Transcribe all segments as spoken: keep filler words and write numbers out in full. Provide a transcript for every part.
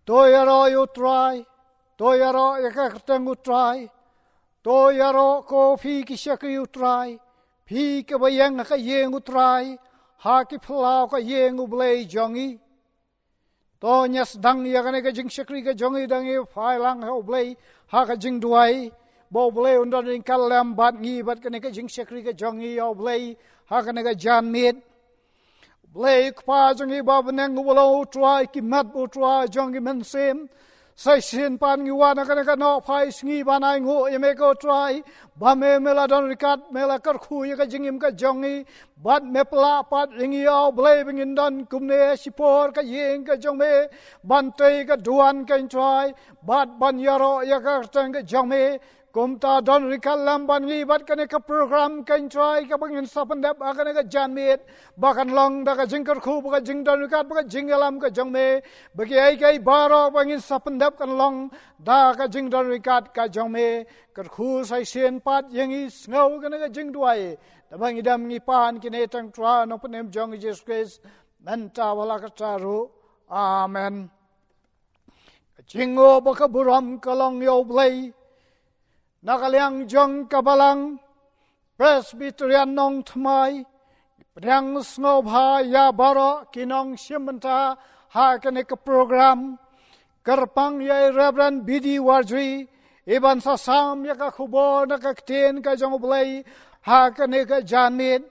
To ïaroh ïa u Trai, to ïaroh ïa ka kyrteng u Trai, to ïaroh ko phi ki shakri u Trai, phi kiba ïeng ha ka ïing u Trai, ha ki phyllaw ka ïing u Blei jong ngi. To ngin ïa sdang ïa kane ka jingshakri ka jong ngi da ngi phai lang ha u Blei ha ka jingduwai, ba u Blei un don ryngkat lem bad ngi bad kane ka jingshakri ka jong ngi ïa u Blei ha kane ka janmiet. Blei Kpa jong ngi ba ha bneng, uba long u Trai ki met, u Trai jong ki mynsiem. Sa shisien pat ngi wan ha kane ka nohphai sngi ban ainguh ïa me ko Trai, ba me, me la don ryngkat, me la kyrkhu ïa ka jingim ka jong ngi, bad me pynlah pat ïa ngi ïa u Blei ba ngin don kumne shipor ka ïing ka jong me, ban tei ka duwan ko Trai, bad ban ïaroh ïa ka kyrteng ka jong me. Kumta don ryngkat lem bad ngi bad kane ka program ko Trai kaba ngin sa pyndep ha kane ka janmiet, ba kan long da ka jingkyrkhu, ba ka jingdon ryngkat, ba ka jingïalam ka jong me, ba kiei kiei baroh ba ngin sa pyndep kan long da ka jingdon ryngkat ka jong me. Kyrkhu sa shisien pat ïa ngi, sngew kane ka jingduwai, da ba ngi dem ngi pan kine tang Trai, ha u nongpynim jong ngi Jisu Khrist, mynta bad la katta ruh. Amen. Ka jingnguh bad ka burom ka long ïa u Blei. Na ka liang jong ka Balang Presbyterian Nongthymmai, pdiang sngewbha ïa baroh ki nongshim bynta ha kane ka program. Kyrpang ïa i Reverend B D Warjri, i ban sa sam ïa ka khubor na ka ktien ka jong u Blei ha kane ka janmiet.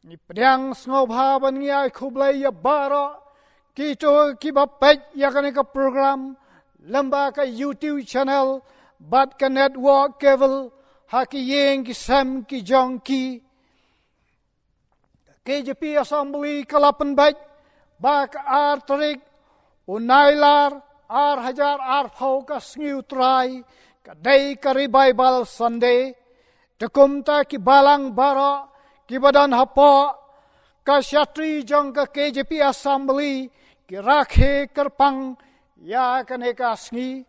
Ngi pdiang sngewbha ban ngi ai khublei ïa baroh kito kiba peit ïa kane ka program lyngba ka YouTube channel bad ka network cable ha ki ïing ki sem ki jong ki. Ka K J P Assembly ka la pynbeit ba ka ar tarik u Nailar ar hajar arphew, ka sngi u Trai, ka dei ka Revival Sunday. Te kumta ki balang baroh kiba don hapoh ka shatri jong ka K J P Assembly ki rakhe kyrpang ïa kane ka sngi.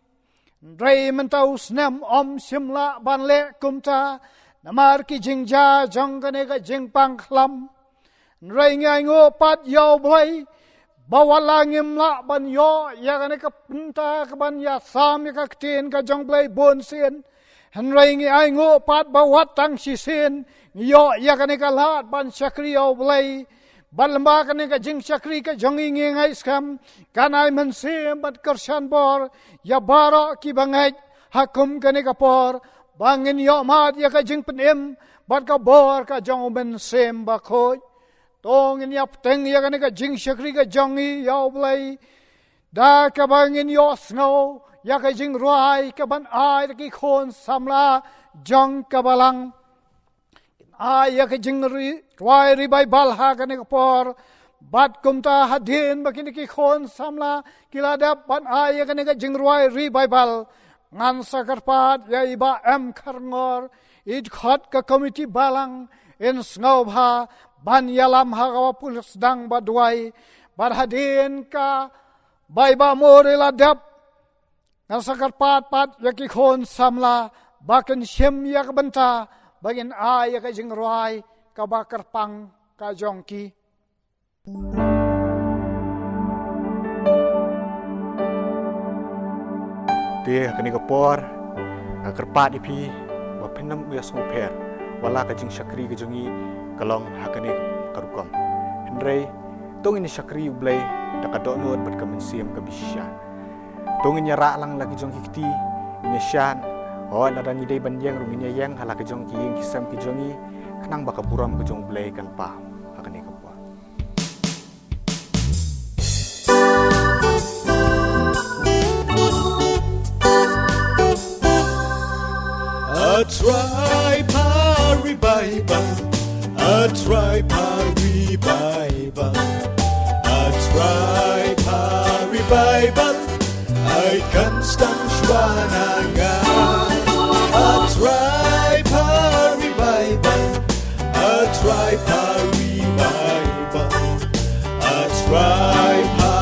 Hynrei mynta u snem ym shym lah ban leh kumta namar ki jingjia jong kane ka jingpang khlam. Hynrei ngi ainguh pat ïa u Blei ba wat la ngim lah ban ïoh ïa kane ka bynta ka ban ïa sam ïa ka ktien ka jong u Blei bun sien. Hynrei ngi ainguh pat ba wat tang shisien ngi ïoh ïa kane ka lad ban shakri ïa u Blei. Bad lyngba kane ka jingshakri ka jong ngi, ngi ngeit skhem kan ai mynsiem bad kyrshan bor ïa baroh kiba ngeit ha kum kane ka por, ba ngin ïoh mad ïa ka jingpynim bad ka bor ka jong u Mynsiem Bakhuid. To ngin ïa bteng ïa kane ka jingshakri ka jong ngi ïa u Blei da kaba ngin ïohsngew ïa ka jingrwai ka ban ai da ki khun samla jong ka Balang. Ai ïa ka jingrwai revival ha kane ka por. Bad kumta hadien ba kine ki khun samla ki la dep ban ai ïa kane ka jingrwai revival, ngan sa kyrpad ïa i Bah M Kharngor, i dkhot ka komiti Balang, in sngewbha ban ïalam ha kaba pule sdang ba duwai. Bad hadien ka ba i Bah Mor i la dep, ngan sa kyrpad pat ïa ki khun samla ba kin shim ïa ka bynta ba ngin ai ïa ka jingrwai kaba kyrpang ka jong ki. Te ha kane ka por nga kyrpad ïa phi ba phin nym ïa sngewpher, wat la ka jingshakri ka jong ngi ka long ha kane ka rukom. Hynrei to ngin ïa shakri u Blei da ka dohnud bad ka mynsiem ka bishisha. To ngin ïa rah lang la ki jong ki kti, ngin ïa shad. Hooid, lada ngi dei ban ïeng ruh ngin ïa ïeng ha la ki jong ki ïing ki sem ki jong ngi, khnang ba ka burom ka jong u Blei kan pha ha kane ka por. A Trai Pha Revival, A Trai Pha Revival, A Trai Pha Revival, ai kan sdang shuwa na nga. A Trai Pha Revival, A Trai Pha Revival, A Trai Pha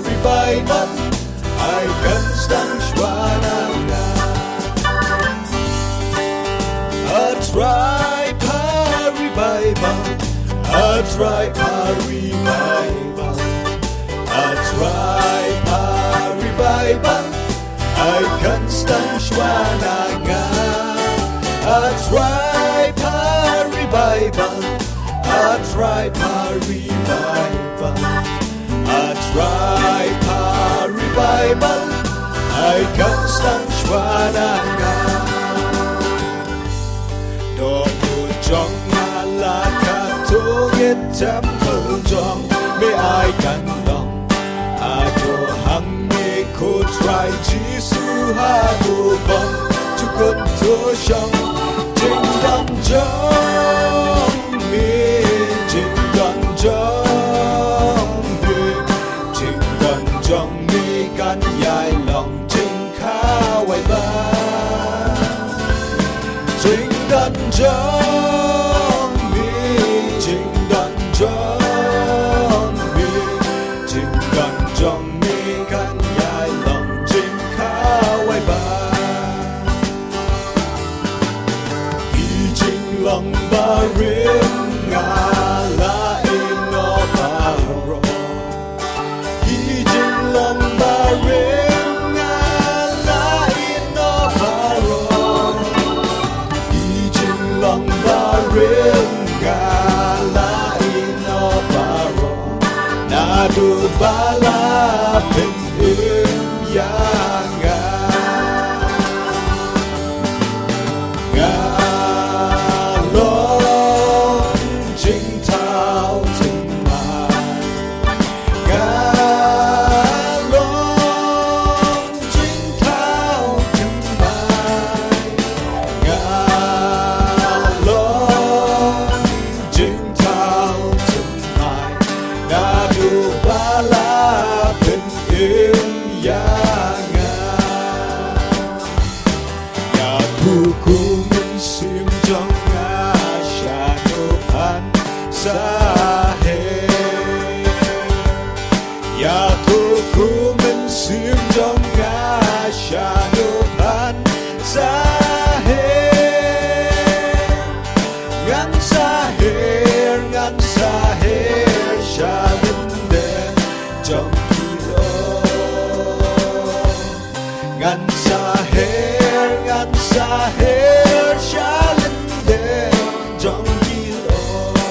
Revival, ai kan sdang shuwa na nga. A Trai Pha Revival, A Trai Pha Revival, A Trai Pha Revival. kan sdang shuwa na nga. A Trai pa revival, a Trai pa revival, a Trai pa revival, ai kan sdang shuwa na nga. Dok u jong nga la ka to ngi temple jong me ai kan long. A to hang me ko Trai Jisu ha to bang to kot to shong. Jingdon jong me, jingdon jong me, jingdon jong me kan ïai long jing kawai ba. Jingdon jong me, jingdon jong me, jingdon jong me kan ïai long jing kawai ba. Ki jinglong barim nga la ïehnoh baroh. Ki jinglong barim nga la ïehnoh baroh. Ki jinglong barim nga la ïehnoh baroh. Naduh ba la pynïap ïa nga. Nga long jingthaw thymmai. Nga long jingthaw thymmai. Nga long jingthaw thymmai. Naduh ba la pynïap ïa nga. Ïathuh ko mynsiem jong nga sha u phan sa her. Ïathuh ko mynsiem jong nga sha u phan sa her. Ngan sa her, ngan sa her sha lyndet jong ki lok. Ngan sa her, ngan sa her sha lyndet jong ki lok.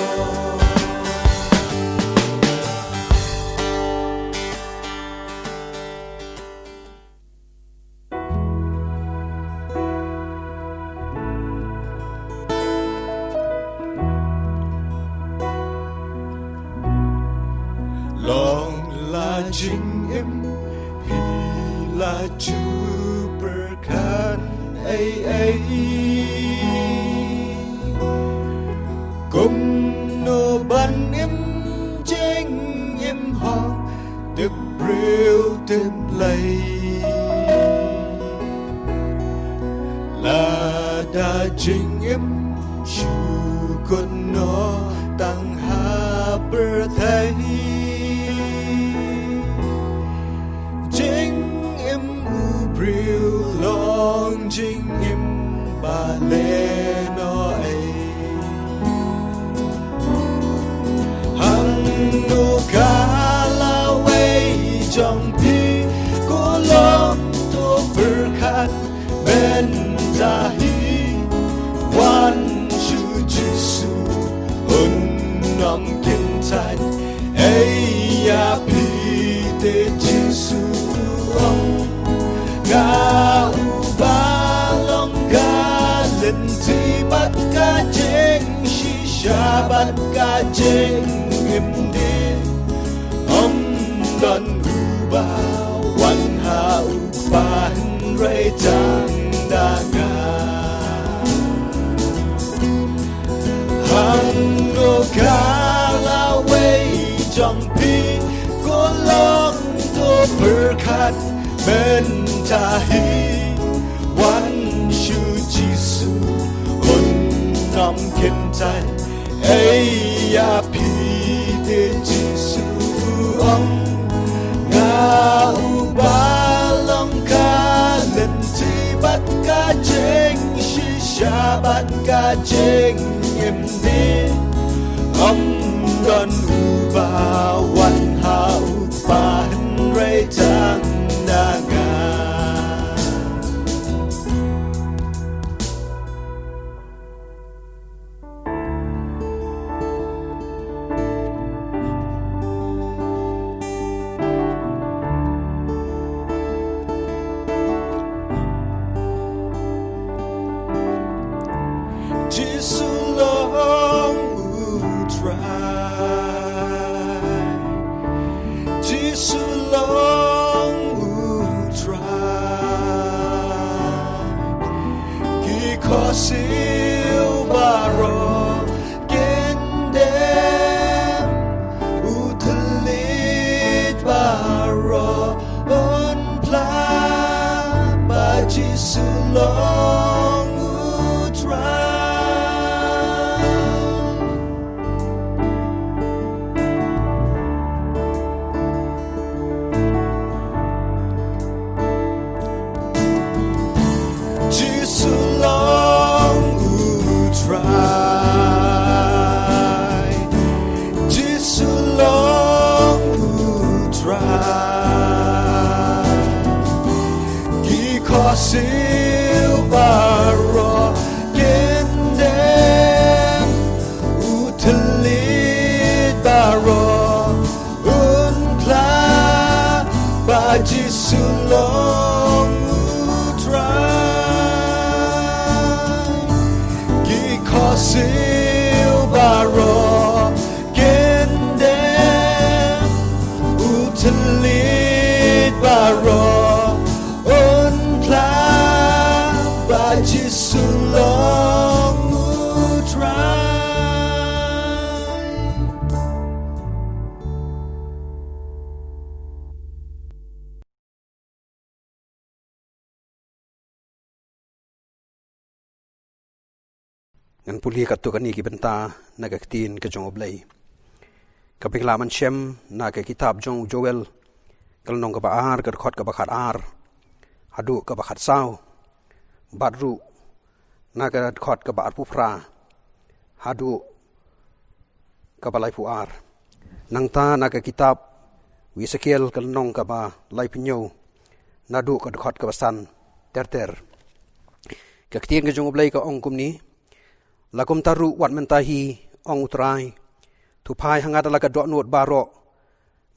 Long la jingim, phi la ju pyrkhat ei ei. Kumno ban im jingim hok tip briew tip Blei. Lada jingim shu kut noh tang ha pyrthei. Jingim u briew long jingim ba lehnohei. Hangno ka lawei jong phi, ko long to pyrkhat mynta hi. Wan shu Jisu, un ym kyntait ei ïa phi te Jisu u ong. Nga uba long ka lynti bad ka jingshisha bad ka jingim dien. Ym don uba wan ha u Kpa hynrei tang da nga. Hangno ka lawei jong phi, ko long to pyrkhat mynta hi. Wan shu Jisu, un ym kyntait ei ïa phi te Jisu u ong. Nga uba long ka lynti bad ka jingshisha bad ka jingim dien. Ym don uba wan ha u Kpa hynrei tang da nga. Khosiew baroh kin dem, u thylliej baroh un phla, ba Jisu long u Trai. Jisu long u Trai. Jisu long u Trai. Ki khosiew baroh kin dem, u thylliej baroh un phla, ba Jisu long u Trai. Ki khosiew baroh kin dem, u thylliej baroh un phla, ba Jisu long u Trai. Ngan pule katto katne ki bynta na ka ktien ka jong U Blei. Kaba ngi la mynsiem na ka kitab jong u Joel, ka lynnong kaba ar, ka dkhot kaba khatar haduh kaba khatsaw. Bad ruh na ka dkhot kaba arphew phra haduh kaba laiphew ar. Nangta na ka kitab u Esekiel, ka lynnong kaba laiphew hynñiew, naduh ka dkhot kaba san ter ter. Ka ktien ka jong U Blei ka ong kumne: La kumta ruh wat mynta hi, ong U Trai, to phai ha nga da la ka dohnud baroh,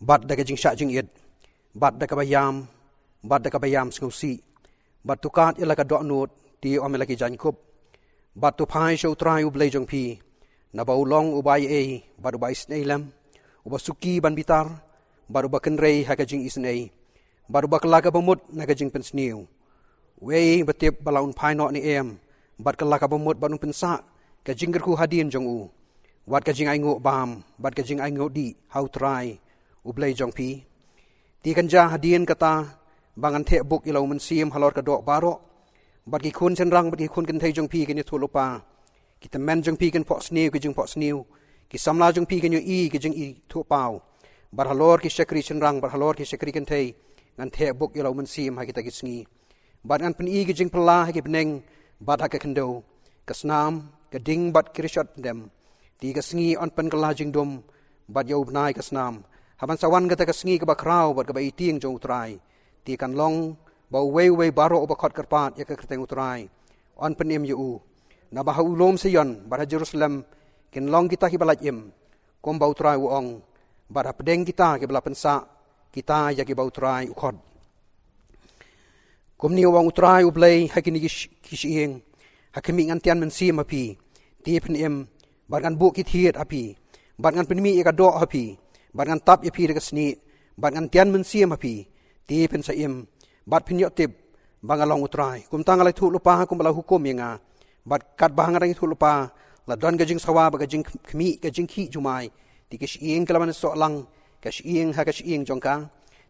bad da ka jingshah jingit, bad da kaba ïam, bad da kaba ïam sngewsih, bad to kad ïa la ka dohnud, te ym ïa la ki jaiñkup. Bad to phai sha U Trai U Blei jong phi, naba u long uba ïeit bad uba isynei lem, uba suki ban bitar, bad uba kynrei ha ka jingisynei, bad uba kylla kaba mut na ka jingpynsniew. Uei ba tip ba la un phai noh ne em, bad kylla kaba mut bad un pynsah ka jingkyrkhu hadien jong u, wat ka jingainguh bam bad ka jingainguh dih ha U Trai U Blei jong phi? Te kan jia hadien kata ba ngan theh buk ïa la u mynsiem halor ka doh baroh, bad ki khun shynrang bad ki khun kynthei jong phi kin ïathuh lypa, ki tymmen jong phi kin phohsniew ki jingphohsniew, ki samla jong phi kin ïohi ki jingithuhpaw. Bad halor ki shakri shynrang bad halor ki shakri kynthei ngan theh buk ïa la u mynsiem ha kita ki sngi. Bad ngan pyni ki jingphylla ha ki bneng bad ha ka khyndew, ka snam, ka ding bad ki rishot pyndem. Te ka sngi yn pynkylla jingdum bad ïa u bnai ka snam, haba sa wan kata ka sngi kaba khraw bad kaba ïaid jong U Trai. Te kan long ba uwei uwei baroh uba khot kyrpad ïa ka kyrteng U Trai yn pynim ïa u. Naba ha u lum Sion bad ha Jerusalem kin long kita kiba lait im, kumba U Trai u ong, bad hapdeng kita kiba la pynsah kita ïa kiba U Trai u khot. Kumne u ong U Trai U Blei ha kine ki sh-, ki shyieng, ha khmih ngan tian mynsiem ha phi, te phin im, bad ngan buh ki thied ha phi, bad ngan pynmih ïa ka doh ha phi, bad ngan tap ïa phi da ka snieh, bad ngan tian mynsiem ha phi, te phin sa im, bad phin ïoh tip ba nga long U Trai. Kumta nga la ïathuh lypa kumba la hukum ïa nga, bad katba nga dang ïathuh lypa, la don ka jingsawa bad ka jingkhmih, ka jingkhih jumai. Te ki shyieng ki la ban ïasoh lang, ka shyieng ha ka shyieng jong ka.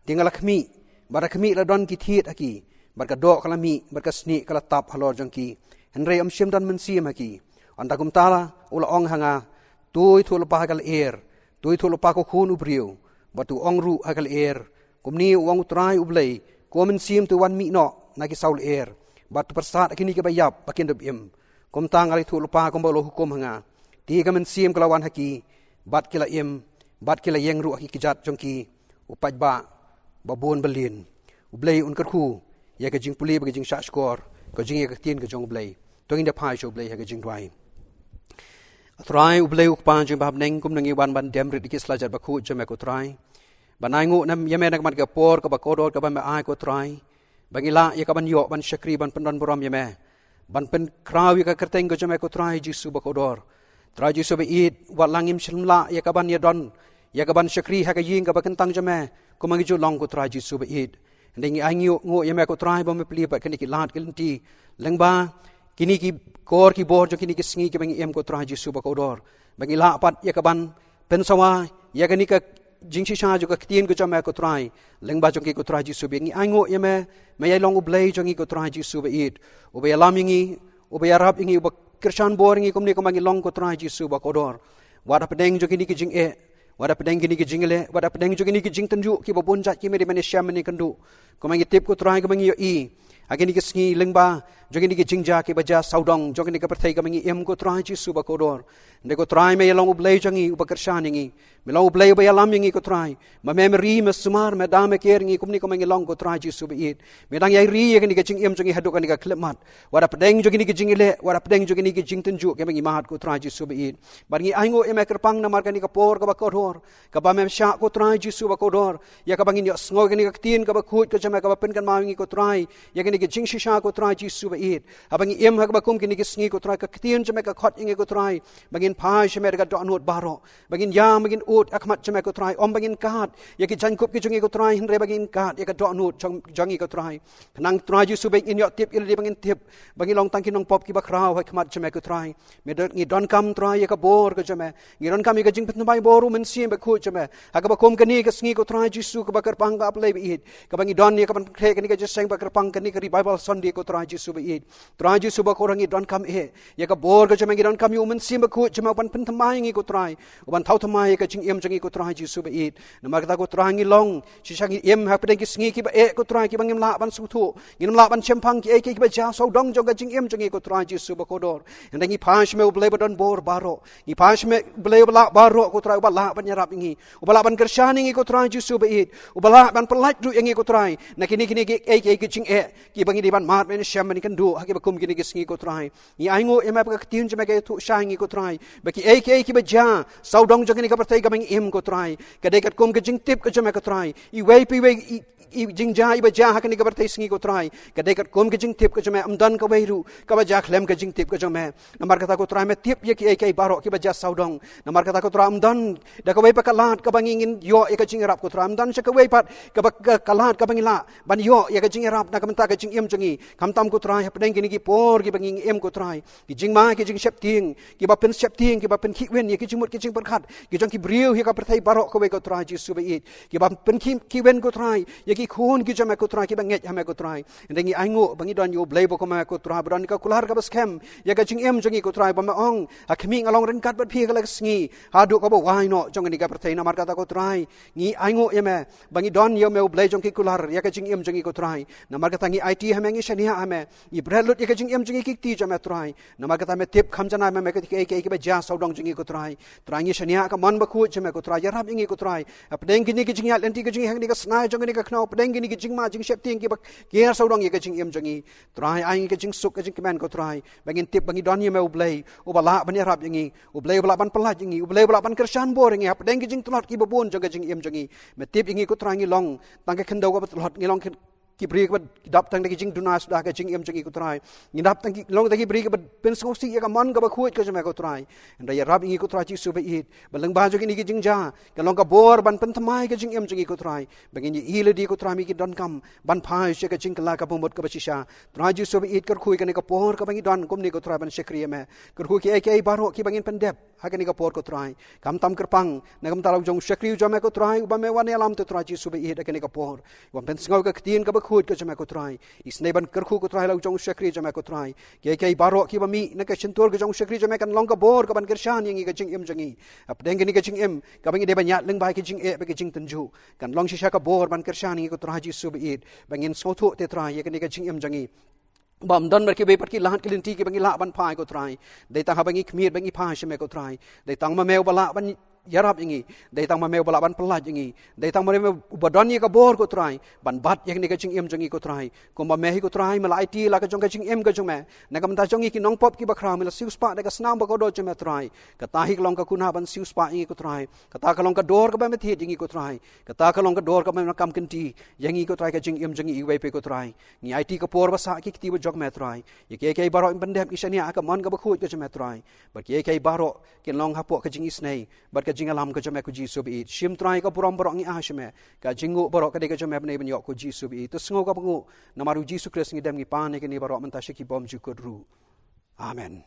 Te nga la khmih, bad ha khmih la don ki thied ha ki, bad ka doh ka la mih, bad ka snieh ka la tap halor jong ki, hynrei ym shym don mynsiem ha ki. Hynda kumta la u la ong ha nga: To ïathuh lypa ha ka lyer, to ïathuh lypa, ko khun u briew, bad to ong ruh ha ka lyer: Kumne u ong U Trai U Blei: Ko mynsiem, to wan mih noh na ki saw lyer, bad to pyrsad ha kine kiba ïap ba kin dup im. Kumta nga la ïathuh lypa kumba u la hukum ha nga. Te ka mynsiem ka la wan ha ki, bad ki la im, bad ki la ïeng ruh ha ki kjat jong ki. U paidbah ba bun ba lien. U Blei un kyrkhu ïa ka jingpule bad ka jingshahshkor, ka jingïa ka ktien ka jong U Blei. To ngin ïa phai sha U Blei ha ka jingduwai. A Trai U Blei U Kpa jong ngi ba ha bneng, kumno ngi wan ban dem rit ïa ki slajat bakhuid jong me, ko Trai, ban ainguh ïa me na ka mat ka por kaba kordor kaba me ai, ko Trai, ba ngi lah ïa ka ban ïoh ban shakri, ban pyndon burom ïa me, ban pynkhraw ïa ka kyrteng ka jong me, ko Trai Jisu ba kordor. Trai Jisu ba ïeit, wat la ngim shym lah ïa ka ban ïadon, ïa ka ban shakri ha ka ïing kaba kyntang jong me, kumba ngi ju long, ko Trai Jisu ba ïeit. Hynrei ngi ainguh ïa me, ko Trai, ba me plie pat kine ki lad ki lynti lyngba kine ki kor ki bor jong kine ki sngi kiba ngi im, ko Trai Jisu ba kordor, ba ngi lah pat ïa kaban pynsawa ïa kane ka jingshisha jong ka ktien ka jong me, ko Trai, lyngba jong ki, ko Trai Jisu ba ïeit. Ngi ainguh ïa me, me ïai long U Blei jong ngi, ko Trai Jisu ba ïeit, uba ïalam ïa ngi, uba ïarap ïa ngi, uba kyrshan bor ïa ngi kumne kumba ngi long, ko Trai Jisu ba kordor. Wat hapdeng jong kine ki jingeh, wat hapdeng kine ki jingleh, wat hapdeng jong kine ki jingtynjuh kiba bun jait kiba me dei ban ïashem ban ïakynduh, kumba ngi tip, ko Trai, kumba ngi ïohi ha kine ki sngi lyngba jong kine ki jingjia kiba jia sawdong jong kane ka pyrthei kaba ngi im, ko Trai Jisu ba kordor. Hynrei, ko Trai, me ïa long U Blei jong ngi uba kyrshan ïa ngi, me long U Blei uba ïalam ïa ngi, ko Trai. Ma me, me ri, me sumar, me da, me ker ïa ngi kumne kumba ngi long, ko Trai Jisu ba ïeit. Me dang ïai ri ïa kane ka jingim jong ngi haduh kane ka khyllipmat, wat hapdeng jong kine ki jingleh, wat hapdeng jong kine ki jingtynjuh kiba ngi mad, ko Trai Jisu ba ïeit. Bad ngi ainguh ïa me kyrpang namar kane ka por kaba kordor kaba me shah, ko Trai Jisu ba kordor, ïa kaba ngin ïohsngew ïa kane ka ktien kaba khuid ka jong me kaba pynkynmaw ïa ngi, ko Trai, ïa kane ka jingshisha, ko Trai Jisu ba ïeit. Haba ngi im ha kaba kum kine ki sngi, ko Trai, ka ktien jong me ka khot ïa ngi, ko Trai, ba ngin phai sha me da ka dohnud baroh, ba ngin ïam, ba ngin ud ha khmat jong me, ko Trai, ym ba ngin kad ïa ki jaiñkup ki jong ngi, ko Trai, hynrei ba ngin kad ïa ka dohnud jong, jong ngi, ko Trai. Khnang, Trai Jisu, ba ngin ïoh tip ïa lade ba ngin tip ba ngi long tang ki nongpop kiba khraw ha khmat jong me, ko Trai. Me don, ngi donkam, Trai, ïa ka bor ka jong me. Ngi donkam ïa ka jingpynthymmai bor U Mynsiem Bakhuid jong me ha kaba kum kane ka sngi, ko Trai Jisu, kaba kyrpang, ko Blei ba ïeit, kaba ngi don ïa kaban khreh kane ka jingïaseng ba kyrpang, kane ka Revival Sunday, ko Trai Jisu ba ïeit. Trai Jisu ba kordor, ngi donkam eh ïa ka bor ka jong me, ngi donkam ïa U Mynsiem Bakhuid jong me uban pynthymmai ïa ngi, ko Trai, uban thaw thymmai ïa ka jingim jong ngi, ko Trai Jisu ba ïeit. Namar kata, ko Trai, ngi long shisha, ngi im hapdeng ki sngi kiba eh, ko Trai, kiba ngim lah ban sngewthuh, ngim lah ban shemphang kiei kiei kiba jia sawdong jong ka jingim jong ngi, ko Trai Jisu ba kordor. Hynrei ngi phai sha me, U Blei ba don bor baroh. Ngi phai sha me, U Blei ba lah baroh, ko Trai, uba lah ban ïarap ïa ngi, uba lah ban kyrshan ïa ngi, ko Trai Jisu ba ïeit, uba lah ban pyllait ruh ïa ngi, ko Trai, na kine, kine kiei kiei ki jingeh kiba ngi dei ban mad, ban ïashem, ban ïakynduh ha kaba kum kine ki sngi, ko Trai. Ngi ainguh ïa me ba ka ktien jong me ka ïathuh shai ïa ngi, ko Trai, ba kiei kiei kiba jia sawdong jong kane ka pyrthei kaba ngi im, ko Trai, ka dei katkum ka jingtip ka jong me, ko Trai. Iwei pa iwei i, i jingjia iba jia ha kane ka pyrthei sngi, ko Trai, ka dei katkum ka jingtip ka jong me, ym don kawei ruh kaba jia khlem ka jingtip ka jong me. Namar kata, ko Trai, me tip ïa kiei kiei baroh kiba jia sawdong. Namar kata, ko Trai, ym don da kawei pat ka lad kaba ngi, ngin ïoh ïa ka jingïarap, ko Trai. Ym don sha kawei pat kaba, ka, ka lad kaba ngi lah ban ïoh ïa ka jingïarap na ka bynta ka jingim jong ngi. Khamtam, ko Trai, hapdeng kine ki por kiba ngi im, ko Trai, ki jingma, ki jingsheptieng, kiba pynsheptieng, kiba pynkhihwin ïa ki jingmut ki jingpyrkhat ki jong ki briew ha ka pyrthei baroh kawei, ko Trai Jisu ba ïeit, kiba pynkhih, khihwin, ko Trai, ïa ki khun ki jong me, ko Trai, kiba ngeit ha me, ko Trai. Hynrei ngi ainguh ba ngi don ïa U Blei ba kum me, ko Trai, ba don ka kular kaba skhem ïa ka jingim jong ngi, ko Trai, ba me ong, ha khmih nga long ryngkat bad phi ha la ka sngi haduh kaba wai noh jong kane ka pyrthei. Namar kata, ko Trai, ngi ainguh ïa me ba ngi don ïa me, U Blei jong ki kular, ïa ka jingim jong ngi, ko Trai. Namar kata, ngi aiti ha me, ngi shaniah ha me, ngi bret lut ïa ka jingim jong ngi ha ki kti jong me, Trai. Namar kata, me tip kham janai ma me kiei kiei kiba jia sawdong jong ngi, ko Trai. Trai, ngi shaniah ka mon bakhuid jong me, ko Trai, ïarap ïa ngi, ko Trai, hapdeng kine ki jingïaid lynti ka jong ngi ha kane ka sngi jong kane ka kynhun, hapdeng kine ki jingma jingsheptieng kiba ker sawdong ïa ka jingim jong ngi. Trai, ai ngi ka jingsuk ka jingkmen, ko Trai, ba ngin tip ba ngi don ïa me, U Blei uba lah ban ïarap ïa ngi, U Blei uba lah ban pyllait ïa ngi, U Blei uba lah ban kyrshan bor ïa ngi hapdeng ki jingtlot kiba bun jong ka jingim jong ngi. Me tip ïa ngi, ko Trai, ngi long tang ka khyndew kaba tlot, ngi long ki, ki briew kiba dap tang da ki jingduna suda ha ka jingim jong ngi, ko Trai. Ngi dap tang ki, long tang ki briew kiba pynsngewsih ïa ka mon kaba khuid ka jong me, ko Trai. Hynrei ïarap ïa ngi, ko Trai Jisu ba ïeit, ba lyngba jong kine ki jingjia kan long ka bor ban pynthymmai ka jingim jong ngi, ko Trai, ba ngin ïohi lade, ko Trai, me ki donkam ban phai sha ka jingkylla kaba mut kaba shisha. Trai Jisu ba ïeit, kyrkhu ïa kane ka por kaba ngi don kumne, ko Trai, ban shakri ïa me. Kyrkhu ïa kiei kiei baroh kiba ngin pyndep ha kane ka por, ko Trai. Khamtam kyrpang na ka bynta la u jong u shakri u jong me, ko Trai, uba me wan ïalam, to Trai Jisu ba ïeit, ha kane ka por, uban pynsngew ka ktien kaba khuid ka jong me, ko Trai. Isynei ban kyrkhu, ko Trai, la u jong u shakri u jong me, ko Trai. Kiei kiei baroh kiba mih na ka shyntur ka jong u shakri u jong me kan long ka bor kaban kyrshan ïa ngi ha ka jingim jong ngi. Hapdeng kane ka jingim kaba ngi dei ban ïaid lyngba ki jingeh bad ki jingtynjuh, kan long shisha ka bor ban kyrshan ïa ngi, ko Trai Jisu ba ïeit, ba ngin sngewthuh, te Trai, ïa kane ka jingim jong ngi ba ym don mar kiwei pat ki lad ki lynti kiba ngi lah ban phai, ko Trai. Dei tang haba ngi khmied ba ngi phai sha me, ko Trai. Dei tang ma me uba lah ban ïarap ïa ngi. Dei tang ma me uba lah ban pyllait ïa ngi. Dei tang ma me uba don ïa ka bor, ko Trai, ban bat ïa kane ka jingim jong ngi, ko Trai. Kumba me hi, ko Trai, me la aiti la ka jong ka jingim ka jong me na ka bynta jong ngi ki nongpop kiba khraw, me la siewspah da ka snam ba kordor jong me, Trai. Kata hi ka long ka kuna ban siewspah ïa ngi, ko Trai. Kata ka long ka dor kaba me thied ïa ngi, ko Trai. Kata ka long ka dor kaba me kam kynti ïa ngi, ko Trai, ka jingim jong ngi iwei pa iwei, ko Trai. Ngi aiti ka por ba sah ha ki kti ba jong me, Trai. Ïa kiei kiei baroh ngin pyndep, ngi shaniah ha ka mon kaba khuid ka jong me, Trai. Bad kiei kiei baroh kin long hapoh ka jingisynei bad ka jingïalam ka jong me, ko Jisu ba ïeit. Shim, Trai, ka burom baroh ngi ai sha me. Ka jingnguh baroh ka dei ka jong me bneng ban ïoh, ko Jisu ba ïeit. To sngew ka bynguh, namar u Jisu Khrist ngi dem ngi pan ïa kane baroh mynta sha ki bymjukut ruh. Amen.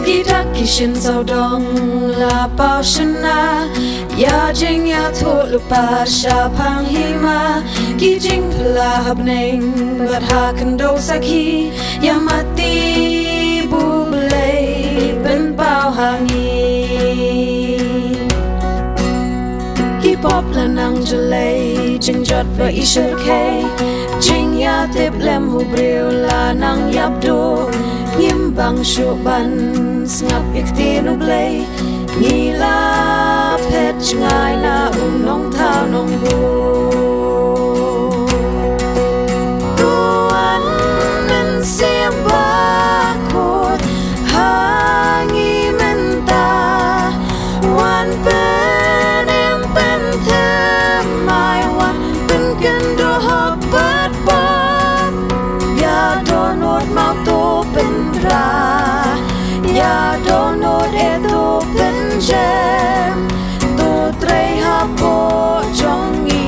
Ki dak ki shin sawdong la paw shynna, ïa jingïathuh lypa shaphang hima, ki jingphylla ha bneng bad ha khyndew sakhi, ïa matti ba U Blei pynpaw ha ngi. Ki pop la nang jlei, jingjot ba i shyrkhei, jingïatiplem u briew la nang ïap duh, ngim bang shuh ban sngap ïa ka ktien U Blei, ngi la phet jngai na u nongthaw nongbuh. To wan Mynsiem Bakhuid ha ngi mynta, wan pynim pynthem, ai wan pynkynduh hok bad pop. Ïa dohnud maw to pynbra, ïa dohnud eh to pynjem, to trei hapoh jong ngi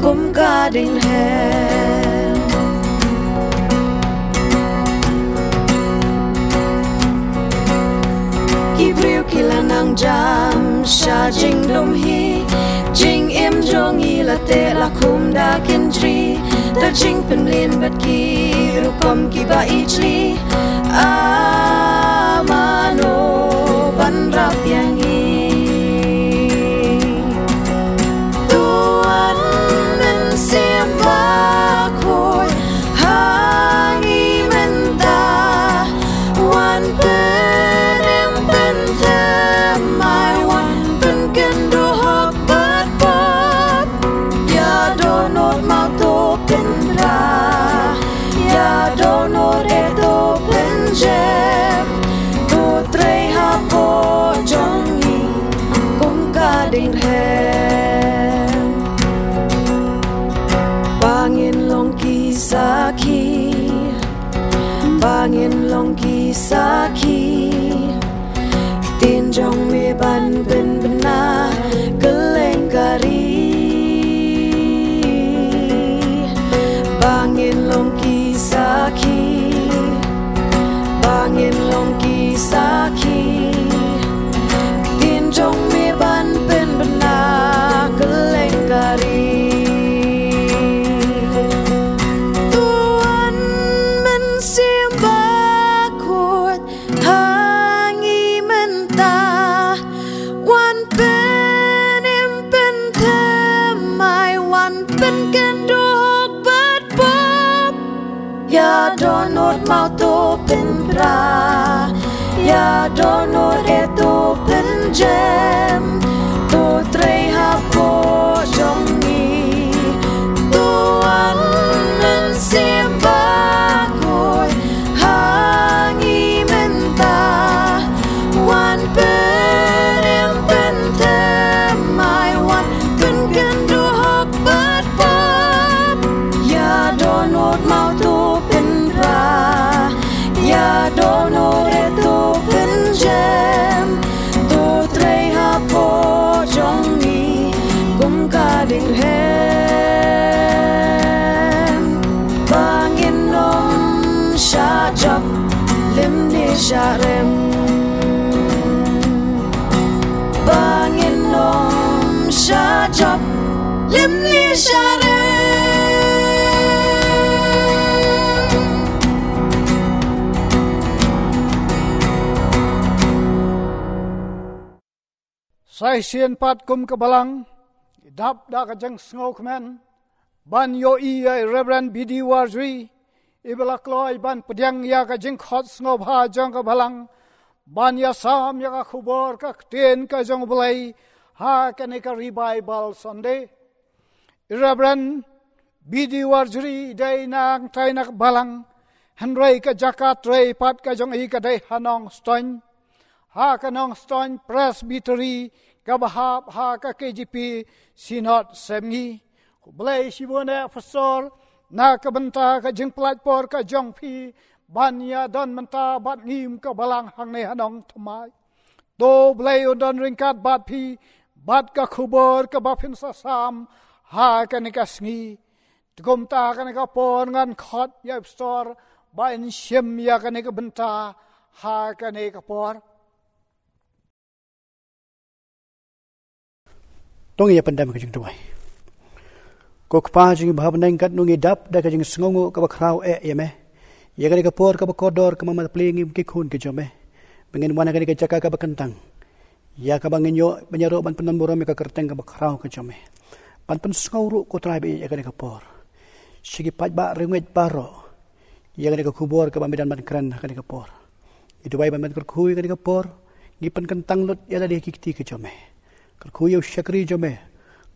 kum ka diengphna. Ki briew ki la nang jam sha jingdum hi, jingim jong ngi la teh la khum da kynjri, da jingpynlin bad ki rukom kiba ijli, a mano ban rap ïa ngi. To wan Mynsiem Bakhuid ha ngi mynta, wan pynim pynthem, ai wan pynkynduh hok bad pop. Ïa dohnud maw to pynbra, ïa dohnud eh to pynjem, to trei hapoh jong ngi kum ka diengphna. Ba ngin long ki sakhi, ba ngin long ki sakhi, ktien jong me ban pynbna kylleng ka ri. Ba ngin long ki sakhi, ba ngin long ki sakhi, ktien jong me ban pynbna kylleng ka ri. To wan Mynsiem Bakhuid ha ngi mynta, wan pynim pynthem, ai wan pynkynduh hok bad pop. Ïa dohnud maw to pynbra, ïa dohnud eh to pynjem, to trei hapoh jong ngi. To wan Mynsiem Bakhuid ha ngi mynta, wan pynim pynthem, ai wan pynkynduh hok bad pop. Ïa dohnud maw to pynbra, ïa dohnud eh to pynjem, to trei hapoh jong ngi kum ka diengphna. Ba ngin ym shah jop lymne shah rem, ba ngin ym shah jop lymne shah rem. Sa shisien pat kum ka balang, ngi dap da ka jingsngewkmen ban ïohi ïa i Reverend B D Warjri, iba la kloi ban pdiang ïa ka jingkhot sngewbha jong ka balang ban ïasam ïa ka khubor ka ktien ka jong U Blei ha kane ka Revival Sunday. I Reverend B D Warjri i dei nangtai na ka balang, hynrei ka jaka trei pat ka jong i ka dei ha Nongstoiñ, ha ka Nongstoiñ Presbytery kaba hap ha ka K J P Synod Sepngi. Khublei shibun eh Pastor na ka bynta ka jingpyllait por ka jong phi ban ïadon mynta bad ngi kum ka balang hangne ha Nongthymmai. To Blei un don ryngkat bad phi bad ka khubor kaba phin sa sam ha kane ka sngi. Te kumta kane ka por ngan khot ïa u Pastor ba un shim ïa kane ka bynta ha kane ka por. To ngin ïa pyndem ka jingduwai. Ko Kpa jong ngi ba ha bneng, katno ngi dap da ka jingsngewnguh kaba khraw eh ïa me ïa kane ka por kaba kordor kaba ma plie ngi kum ki khun ki jong me ba ngin wan ha kane ka jaka kaba kyntang, ïa kaba ngin ïoh ban ïaroh ban pyndon burom ïa ka kyrteng kaba khraw ka jong me. Ban pynsngew ruh, ko Trai ba ïeit, ïa kane ka por sha ki paidbah riewngeit baroh ïa kane ka khubor kaba me dang ban kren ha kane ka por. Ngi duwai ban me kyrkhu ïa kane ka por. Ngi pynkyntang lut ïa lade ha ki kti ki jong me. Kyrkhu ïa u shakri jong me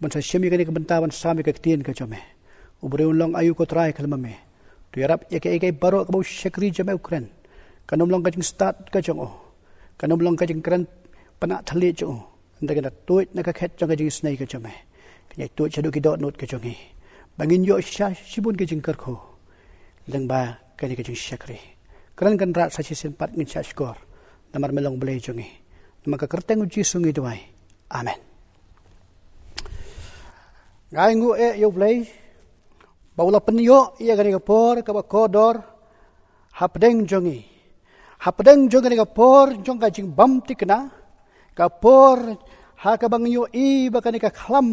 ban sa shim ïa kane ka bynta ban sam ïa ka ktien ka jong me. U briew un long aïu, ko Trai, khlem ma me? To ïarap ïa kaei kaei baroh kaba u shakri jong me u kren. Kan ym long ka jingstad ka jong u, kan ym long ka jingkren pynah thylliej jong u. Hynrei kan da tuid na ka khet jong ka jingisynei ka jong me. Kan ïa tuid shaduh ki dohnud ka jong ngi ba ngin ïoh shisha shibun ka jingkyrkhu lyngba kane ka jingshakri. Kren kynrad sa shisien pat, ngin shahshkor namar me long Blei jong ngi. Namar ka kyrteng u Jisu ngi duwai. Amen. Nga ainguh eh ïa u Blei ba u la pynïoh ïa kane ka por kaba kordor hapdeng jong ngi, hapdeng jong kane ka por jong ka jingbymthikna, ka por ha kaba ngi ïohi ba kane ka khlam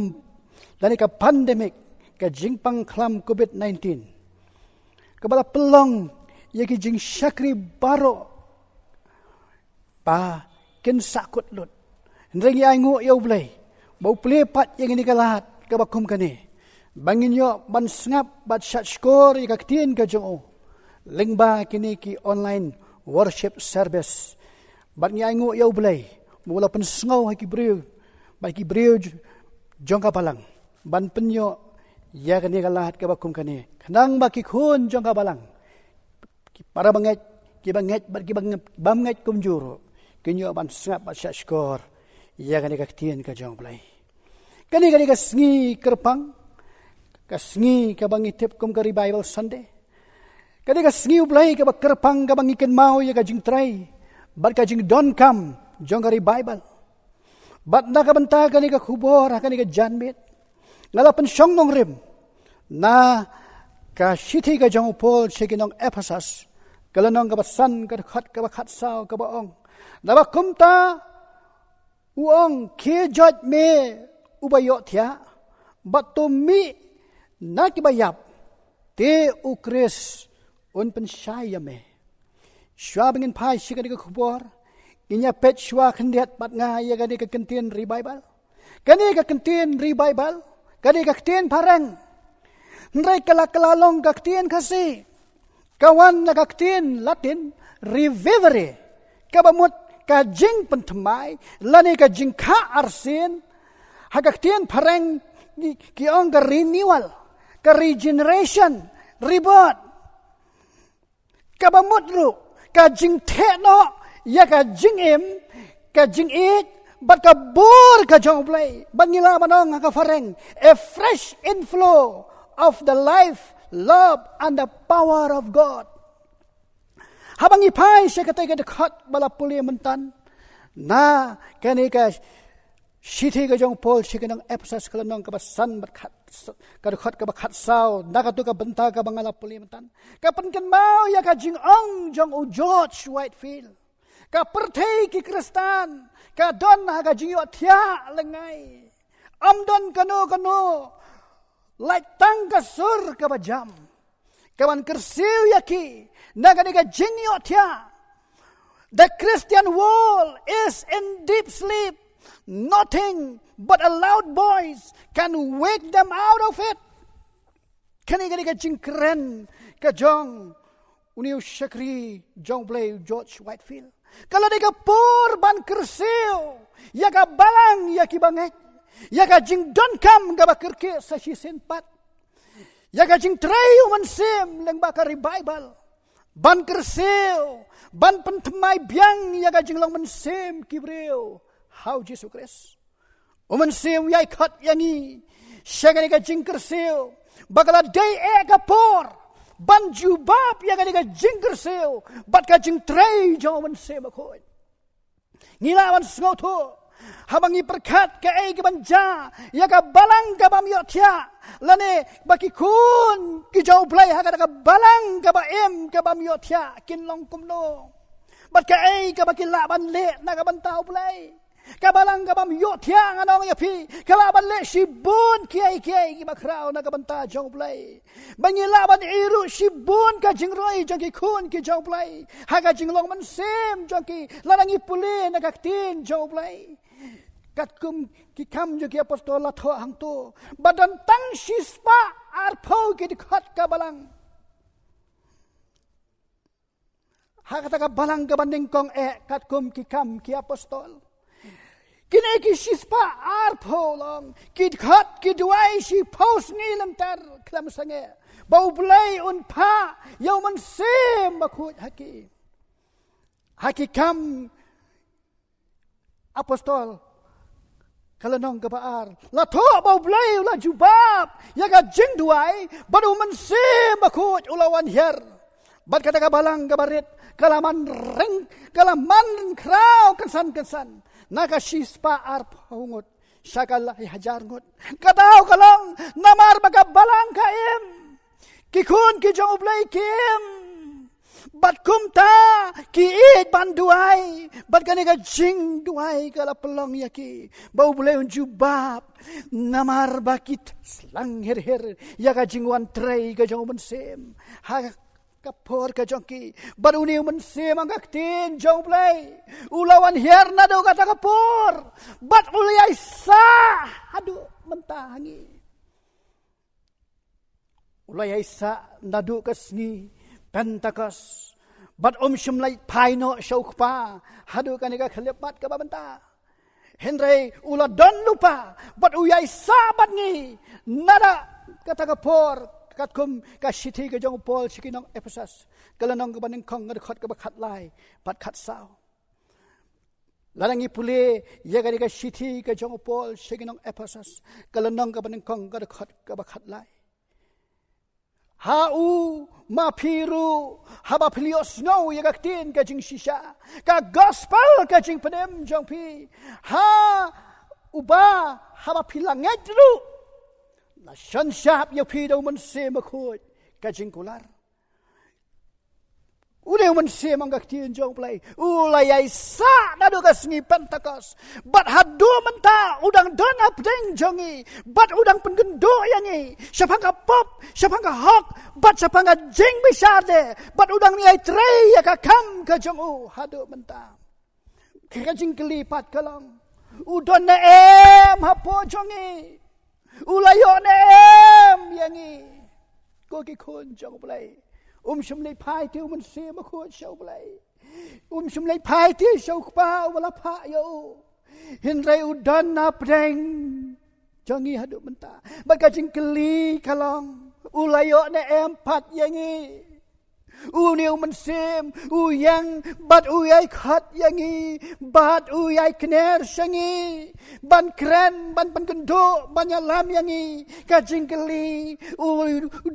lane ka pandemic, ka jingpang khlam covid nineteen, kaba la pynlong ïa ki jingshakri baroh ba kin sahkut lut. Hynrei ngi ainguh ïa u Blei ba u plie pat ïa kane ka lad kaba kum kane ba ngin ïoh ban sngap bad shahshkor ïa ka ktien ka jong u lyngba kine ki online worship service. Bad ngi ainguh ïa u Blei ba u la pynsngew ha ki briew, bad ki briew j-, jong ka balang ban pynïoh ïa kane ka lad kaba kum kane, khnang ba ki khun jong ka balang, ki para bangeit, kiba ngeit bad kiba bym ngeit kumjuh ruh, kin ïoh ban sngap bad shahshkor ïa kane ka ktien ka jong u Blei. Kane, kane ka sngi kyrpang, ka sngi kaba ngi tip kum ka Revival Sunday. Kane ka sngi u Blei kaba kyrpang kaba ngi kynmaw ïa ka jingtrei bad ka jingdonkam jong ka Revival. Bad na ka bynta kane ka khubor ha kane ka janmiet, nga la pynshong nongrim na ka shithi ka jong u Paul sha ki nong Ephesus, ka lynnong kaba san, ka dkhot kaba khatsaw, kaba ong: Naba kumta u ong, khie joit me uba ïohthiah, bad to mih na kiba ïap, te u Khrist un pynshai ïa me. Shuwa ba ngin phai sha kane ka khubor, ngin ïa peit shuwa khyndiat bad nga ïa kane ka kyntien Revival. Kane ka kyntien Revival, kane ka ktien phareng, hynrei ka la kylla long ka ktien Khasi. Ka wan na ka ktien Latin revivere, kaba mut ka jingpynthymmai lane ka jingkha arsien. Ha ka ktien phareng ki, ki ong ka renewal, ka regeneration, rebirth. Kaba mut ruh ka jingtheh noh ïa ka jingim, ka jingïeit bad ka bor ka jong u Blei. Bad ngi lah ban ong ha ka phareng, a fresh inflow of the life, love and the power of God. Haba ngi phai sha katei ka dkhot ba la pule mynta na kane ka shithi ka jong u Paul sha ki nong Ephesus, ka lynnong kaba san bad khat, ka dkhot kaba khatsaw, na kato ka bynta kaba nga la pule mynta, ka pynkynmaw ïa ka jingong jong u George Whitefield. Ka pyrthei ki Khristan ka don ha ka jingïohthiah lyngngai. Ym don kano kano, lait tang ka sur kaba jam kaban kyrsiew ïa ki na kane ka jingïohthiah. The Christian world is in deep sleep. Nothing but a loud voice can wake them out of it. Kane, kane ka jingkren ka jong une u shakri jong u Blei, u George Whitefield. Ka la dei ka por ban kyrsiew ïa ka balang, ïa ki bangeit, ïa ka jingdonkam kaba kyrkieh sa shisien pat, ïa ka jingtrei u Mynsiem lyngba ka Revival, ban kyrsiew, ban pynthymmai biang ïa ka jinglong mynsiem ki briew ha u Jisu Khrist. U Mynsiem u ïai khot ïa ngi sha kane ka jingkyrsiew ba ka la dei eh ka por ban jubab ïa kane ka jingkyrsiew bad ka jingtrei jong U Mynsiem Bakhuid. Ngi lah ban sngewthuh haba ngi pyrkhat kaei kaban jia ïa ka balang kabym ïohthiah, lane ba ki khun ki jong U Blei ha kata ka balang kaba im kabym ïohthiah kin long kumno, bad kaei kaba ki lah ban leh na ka bynta U Blei. Ka balang kabym ïohthiah, ngan ong ïa phi, ka lah ban leh shibun kiei kiei kiba khraw na ka bynta jong U Blei. Ba ngi lah ban ïoh ruh shibun ka jingroi jong ki khun ki jong U Blei ha ka jinglong mynsiem jong ki lada ngi pule na ka ktien jong U Blei. Katkum Ki Kam jong ki Apostol la thoh hangto ba don tang shispah arphew ki dkhot ka balang ha kata ka balang kaba nyngkong eh, katkum Ki Kam ki Apostol. Kine ki shispah arphew long ki dkhot ki duwai shiphew sngi lynter khlem sangeh ba U Blei un phah ïa U Mynsiem Bakhuid ha ki. Ha Ki Kam Apostol ka lynnong kaba ar la thoh ba U Blei u la jubab ïa ka jingduwai bad U Mynsiem Bakhuid u la wan hiar. Bad kata ka balang kaba rit ka la man ring, ka la man khraw kynsan kynsan na ka shispah arphew ngut sha ka lai hajar ngut. Ka daw ka long namar ba ka balang ka im, ki khun ki jong U Blei ki im, bad kumta ki ïeit ban duwai, bad kane ka jingduwai ka la pynlong ïa ki ba U Blei un jubab, namar ba ki slang hir hir ïa ka jingwan trei ka jong U Mynsiem ha ka por ka jong ki. Bad une U Mynsiem, ong ka ktien jong U Blei, u la wan hiar naduh kata ka por bad u la ïai sah haduh mynta ha ngi. U la ïai sah naduh ka sngi Pentekost bad um shym la phai noh sha U Kpa haduh kane ka khyllipmat kaba mynta. Hynrei u la don lypa bad u ïai sah bad ngi naduh kata ka por, katkum ka shithi ka jong u Paul sha ki nong Ephesus, ka lynnong kaba nyngkong, ka dkhot kaba khatlai bad khatsaw. Lada ngi pule ïa kane ka shithi ka jong u Paul sha ki nong Ephesus, ka lynnong kaba nyngkong, ka dkhot kaba khatlai. Ha u ma phi ruh, haba phi la ïohsngew ïa ka ktien ka jingshisha, ka gospel ka jingpynim jong phi, ha uba haba phi la ngeit ruh, la shon shap ïa phi da U Mynsiem Bakhuid ka jingkular. Une U Mynsiem, ong ka ktien jong U Blei, u la ïai sah naduh ka sngi Pentekost bad haduh mynta u dang don hapdeng jong ngi bad u dang pynkynduh ïa ngi shaphang ka pop, shaphang ka hok bad shaphang ka jingbishar de, bad u dang ïai trei ïa ka kam ka jong u haduh mynta. Ka jingkylli pat ka long, u don ne em hapoh jong ngi? U la ïoh ne em ïa ngi? Ko ki khun jong U Blei, um shym leit phai te U Mynsiem Bakhuid sha U Blei. Um shym leit phai te sha U Kpa uba la phah ïa u. Hynrei u don hapdeng jong ngi haduh mynta. Bad ka jingkylli ka long, u la ïoh ne em pat ïa ngi? Une U Mynsiem u ïeng bad u ïai khot ïa ngi bad u ïai kner sha ngi ban kren, ban pynkynduh, ban ïalam ïa ngi. Ka jingkylli, u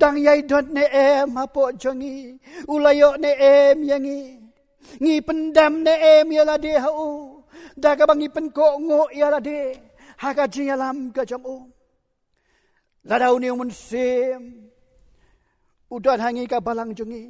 dang ïai don ne em hapoh jong ngi? U la ïoh ne em ïa ngi? Ngi pyndem ne em ïa lade ha u da kaba ngi pynkohnguh ïa lade ha ka jingïalam ka jong u? Lada une U Mynsiem u don ha ngi, ka balang jong ngi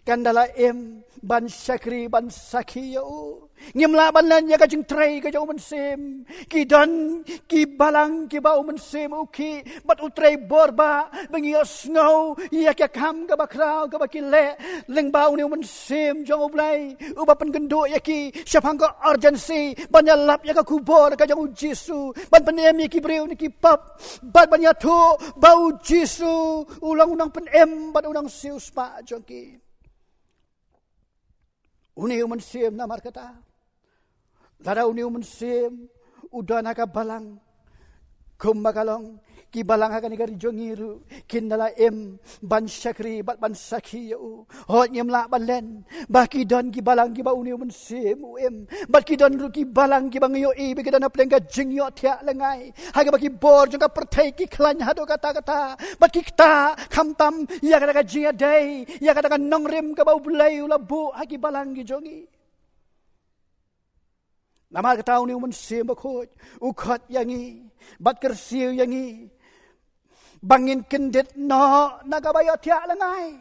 kan da la im ban shakri, ban sakhi ïa u. Ngim lah ban len ïa ka jingtrei ka jong U Mynsiem. Ki don ki balang kiba U Mynsiem u khih bad u trei bor ba, ba ngi ïohsngew ïa ka kam kaba khraw kaba ki leh lyngba une U Mynsiem jong U Blei, uba pynkynduh ïa ki shaphang ka urgency ban ïalap ïa ka khubor ka jong U Jisu, ban pynim ïa ki briew na ki pop, bad ban ïathuh ba U Jisu u long u nongpynim bad u nongsiewspah jong ki. Une U Mynsiem, namar kata, lada une U Mynsiem u don ha ka balang, kumba ka long, Ki balang ha kane ka ri jong ngi ruh kin da la im ban shakri bad ban sakhi ïa u. Hooid, ngim lah ban len ba ki don ki balang kiba une u Mynsiem u im, bad ki don ruh ki balang kiba ngi ïohi ba ki don hapdeng ka jingïohthiah lyngai, ha kaba ki bor jong ka pyrthei ki khlaiñ haduh katta katta, bad ki ktah khamtam ïa kata ka jingïadei, ïa kata ka nongrim kaba U Blei u la buh ha ki balang ki jong ngi. Namar kata une u Mynsiem Bakhuid u khot ïa ngi bad kyrsiew ïa ngi ba ngin kyndit noh na kaba ïohthiah lyngai.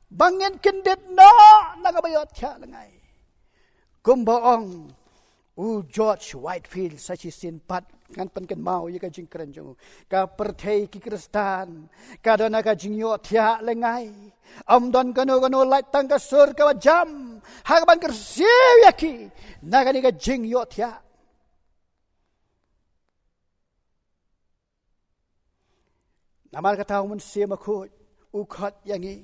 Ba ngin kyndit noh na kaba ïohthiah lyngai. Kumba ong u George Whitefield sa shisien pat, ngan pynkynmaw ïa ka jingkren jong u: Ka pyrthei ki Khristan ka don ha ka jingïohthiah lyngai. Ym don kano kano, lait tang ka sur kaba jam ha kaban kyrsiew ïa ki na kane ka jingïohthiah. Namar kata u Mynsiem Bakhuid u khot ïa ngi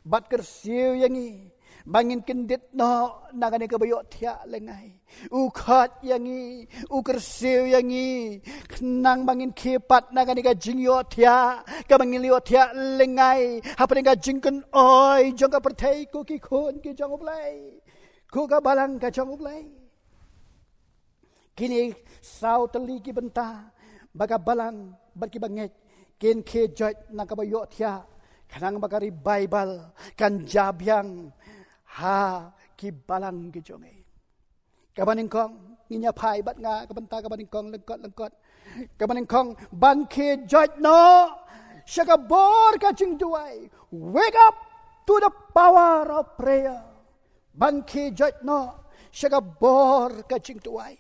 bad kyrsiew ïa ngi ba ngin kyndit noh na kane kaba ïohthiah lyngai. U khot ïa ngi, u kyrsiew ïa ngi, khnang ba ngin khie pat na kane ka jingïohthiah kaba ngi la ïohthiah lyngai hapdeng ka jingkynoi jong ka pyrthei, ko ki khun ki jong U Blei, ko ka balang ka jong U Blei. Kine saw tylli ki bynta ba ka balang bad kiba ngeit kin khie joit na kaba ïohthiah, khnang ba ka revival kan jia biang ha ki balang ki jong ngi. Kaba nyngkong, ngin ïa phai bad nga ka bynta kaba nyngkong lyngkot lyngkot. Kaba nyngkong, ban khie joit noh sha ka bor ka jingduwai. Wake up to the power of prayer. Ban khie joit noh sha ka bor ka jingduwai.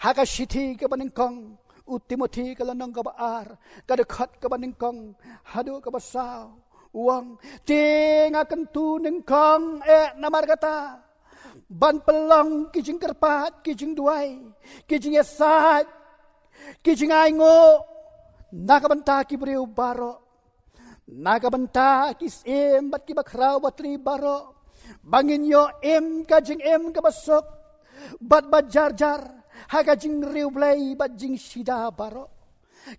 Ha ka shithi kaba nyngkong u Timothi ka lynnong kaba ar, ka dkhot kaba nyngkong haduh kaba saw, u ong: Te nga kyntu nyngkong eh namar kata ban pynlong ki jingkyrpad, ki jingduwai, ki jingïasaid, ki jingainguh na ka bynta ki briew baroh, na ka bynta ki syiem bad ki bakhraw batri baroh, ba ngin ïoh im ka jingim kaba suk bad ba jar jar ha ka jingriewblei bad jingshida baroh.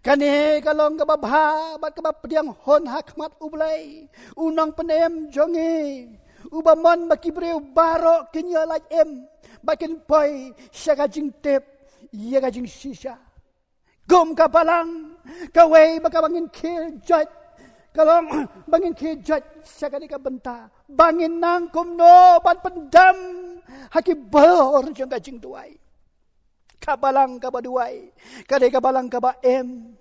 Kane ka long kaba bha bad kaba pdiang hun ha khmat U Blei, u Nongpynim jong ngi, uba mon ba ki briew baroh kin ïoh lait im bad kin poi sha ka jingtip ïa ka jingshisha. Kum ka balang, kawei ba kaba ngin khie joit ka long ba ngin khie joit sha kane ka bynta ba ngin nang kumno ban pyndem ha ki bor jong ka jingduwai. Ka balang kaba duwai ka dei ka balang kaba im.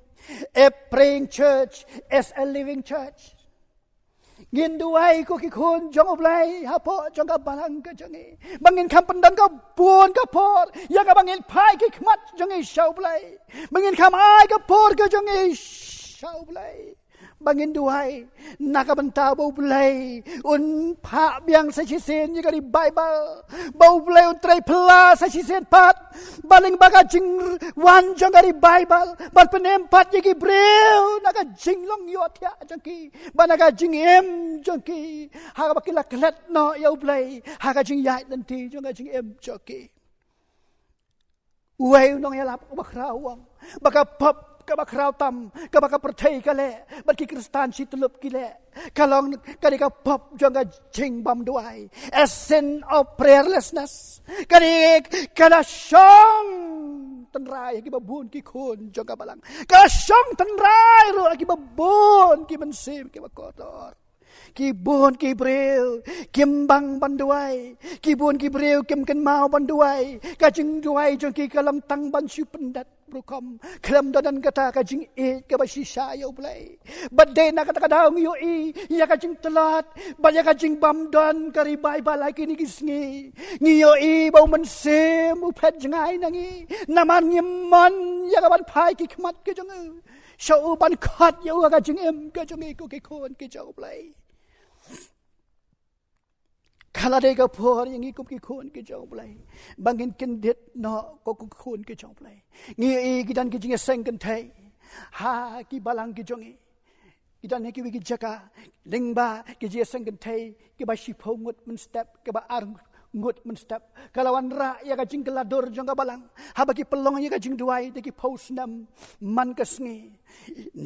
A praying church is a living church. Ngin duwai, ko ki khun jong U Blei, hapoh jong ka balang ka jong ngi, ba ngin kham pyndem ka bun ka por ïa kaba ngin phai ki khmat jong ngi sha U Blei, ba ngin kham ai ka por ka jong ngi sha U Blei, ba ngin duwai na ka bynta ba U Blei un phah biang sa shisien ïa ka revival, ba U Blei un trei phylla sa shisien pat, ba lyngba ka jingwan jong ka revival, ban pynim pat ïa ki briew na ka jinglong ïohthiah jong ki, ba na ka jingim jong ki, ha kaba ki la klet noh ïa U Blei ha ka jingïaid lynti jong ka jingim jong ki. Uwei u nongïalap uba khraw u ong ba ka pop kaba khraw tam kaba ka pyrthei ka leh bad ki Khristan shi tyllup ki leh, ka long ka dei ka pop jong ka jingbym duwai, a sin of prayerlessness. Ka dei ka la shong tynrai ha kiba bun ki khun jong ka balang, ka la shong tynrai ruh ha kiba bun ki mynsiem kiba kordor. Ki bun ki briew kim bang ban duwai, ki bun ki briew kim kynmaw ban duwai. Ka jingduwai jong ki ka long tang ban shu pyndat rukom, khlem da don kata ka jingïeit kaba shisha ïa U Blei. Bad dei na kata ka daw ngi ïohi ïa ka jingtlot bad ïa ka jingbymdon ka revival ha kine ki sngi. Ngi ïohi ba U Mynsiem u phet jngai na ngi, namar ngim mon ïa ka ban phai ki khmat ki jong u sha u ban khot ïa u ha ka jingim ka jong ngi, ko ki khun ki jong U Blei. Ka la dei ka por ïa ngi kum ki khun ki jong U Blei ba ngin kyndit noh, ko ki khun ki jong U Blei. Ngi ïohi ki don ki jingïaseng kynthei ha ki balang ki jong ngi, ki don ha kiwei ki jaka lyngba ki jingïaseng kynthei kiba shiphew ngut mynstep, kiba ar ngut mynstep. Ka la wanrah ïa ka jingkylla dur jong ka balang haba ki pynlong ïa ka jingduwai da ki phew snem man ka sngi.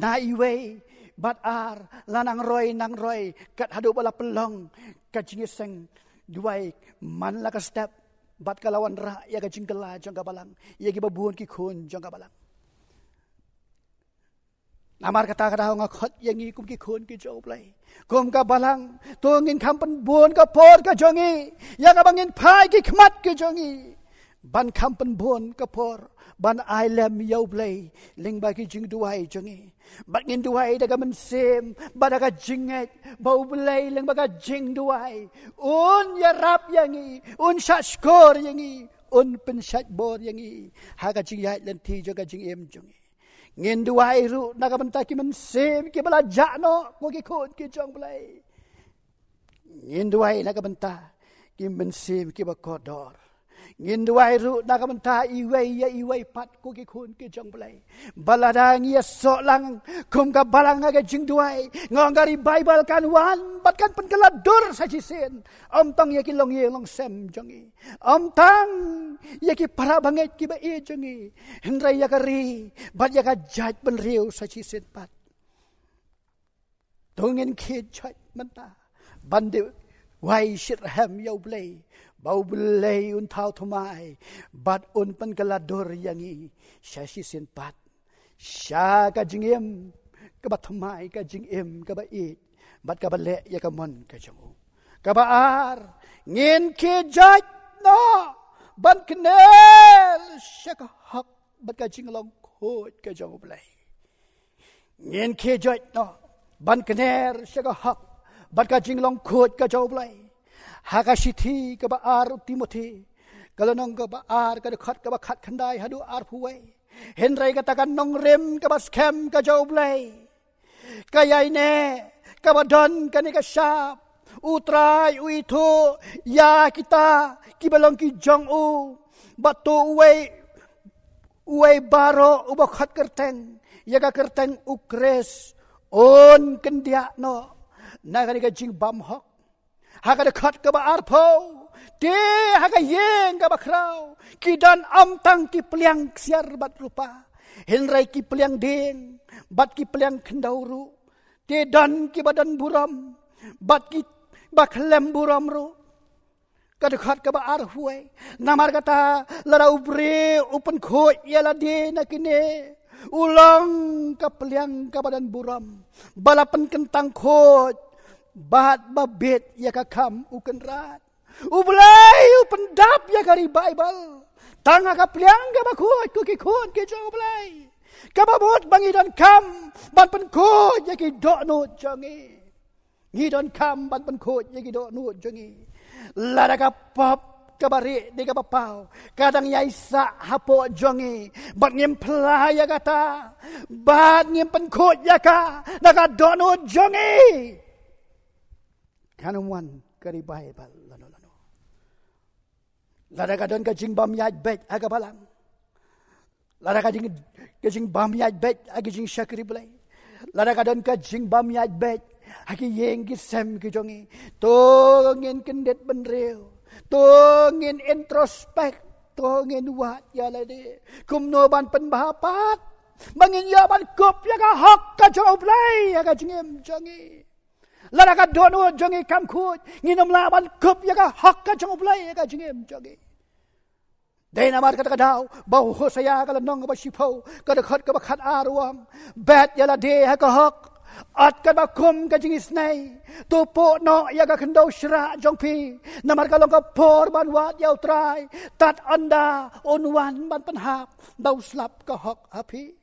Na iwei bad ar la nang roi nang roi kat haduh ba la pynlong ka jingïaseng duwai man la ka step. Bad ka la wanrah ïa ka jingkylla jong ka balang ïa kiba bun ki khun jong ka balang. Namar kata ka daw nga khot ïa ngi kum ki khun ki jong U Blei, kum ka balang, to ngin kham pynbun ka por ka jong ngi ïa kaba ngin phai ki khmat ki jong ngi ban kham pynbun ka por ban ai lem ïa U Blei lyngba ki jingduwai jong ngi. Bad ngin duwai da ka mynsiem bad da ka jingngeit ba U Blei lyngba ka jingduwai un ïarap ïa ngi, un shahshkor ïa ngi, un pynshait bor ïa ngi ha ka jingïaid lynti jong ka jingim jong ngi. Ngin duwai ruh na ka bynta ki mynsiem kiba la jah noh, ko ki khun ki jong U Blei. Ngin duwai na ka bynta ki mynsiem kiba kordor. Ngin duwai ruh na ka bynta iwei ïa iwei pat, ko ki khun ki jong U Blei. Ba lada ngi ïasoh lang kum ka balang ha ka jingduwai, nga ong ka revival kan wan bad kan pynkylla dur sa shisien. Ym tang ïa ki longïing longsem jong ngi, ym tang ïa ki para bangeit kiba ïeit jong ngi, hynrei ïa ka ri bad ïa ka jaitbynriew sa shisien pat. To ngin khie joit mynta ban duwai shitrhem ïa U Blei ba U Blei un thaw thymmai bad un pynkylla dur ïa ngi sa shisien pat sha ka jingim kaba thymmai, ka jingim kaba ïeit bad kaba leh ïa ka mon ka jong U. Kaba ar, ngin khie joit noh ban kner sha ka hok bad ka jinglong khuid ka jong U Blei. Ngin khie joit noh ban kner sha ka hok bad ka jinglong khuid ka jong U Blei. Ha ka shithi kaba ar u Timothi, ka lynnong kaba ar, ka dkhot kaba khatkhyndai haduh arphew wei. Hynrei kata ka nongrim kaba skhem ka jong U Blei ka ïaineh, kaba don kane ka shap. U Trai u ithuh ïa kita kiba long ki jong u. Bad to uwei, uwei baroh uba khot kyrteng ïa ka kyrteng U Khrist un kyndiah noh na kane ka jingbymhok. Ha ka dkhot kaba arphew, te ha ka ïing kaba khraw ki don ym tang ki pliang ksiar bad rupa, hynrei ki pliang dieng bad ki pliang khyndew ruh. Te don kiba don burom bad kiba khlem burom ruh. Ka dkhot kaba arphew wei, namar kata lada u briew u pynkhuid ïa lade na kine, u long ka pliang kaba don burom ba la pynkyntang khuid bad ba bit ïa ka kham U Kynrad. U Blei u pyndap ïa ka revival tang ha ka pliang kaba khuid, ko ki khun ki jong U Blei, kaba mut ba ngi donkam ban pynkhuid ïa ki dohnud jong ngi. Ngi donkam ban pynkhuid ïa ki dohnud jong ngi. Lada ka pop kaba rieh ne kaba paw ka dang ïaisah hapoh jong ngi bad ngim phla ïa kata bad ngim pynkhuid ïa ka na ka dohnud jong ngi, kan ym wan ka revival lano lano. Lada ka don ka jingbym ïaid beit ha ka balang, lada ka jing, ka jingbym ïaid beit ha ka jingshakri Blei, lada ka don ka jingbym ïaid beit ha ki ïing ki sem ki jong ngi, to ngin kyndit bynriew, to ngin introspect, to ngin wad ïa lade kumno ban pynbha pat ba ngin ïoh ban kup ïa ka hok ka jong U Blei ha ka jingim jong ngi. Lada ka dohnud jong ngi kam khuid, ngin ym lah ban kup ïa ka hok ka jong U Blei ha ka jingim jong ngi. Dei namar kata ka daw ba u Hosea ka lynnong kaba shiphew, ka dkhot kaba khatar u ong, bet ïa lade ha ka hok, ot katba kum ka jingisynei. To phuh noh ïa ka khyndew shrah jong phi, namar ka long ka por ban wad ïa U Trai, tad ynda un wan ban pynhap da u slap ka hok ha phi.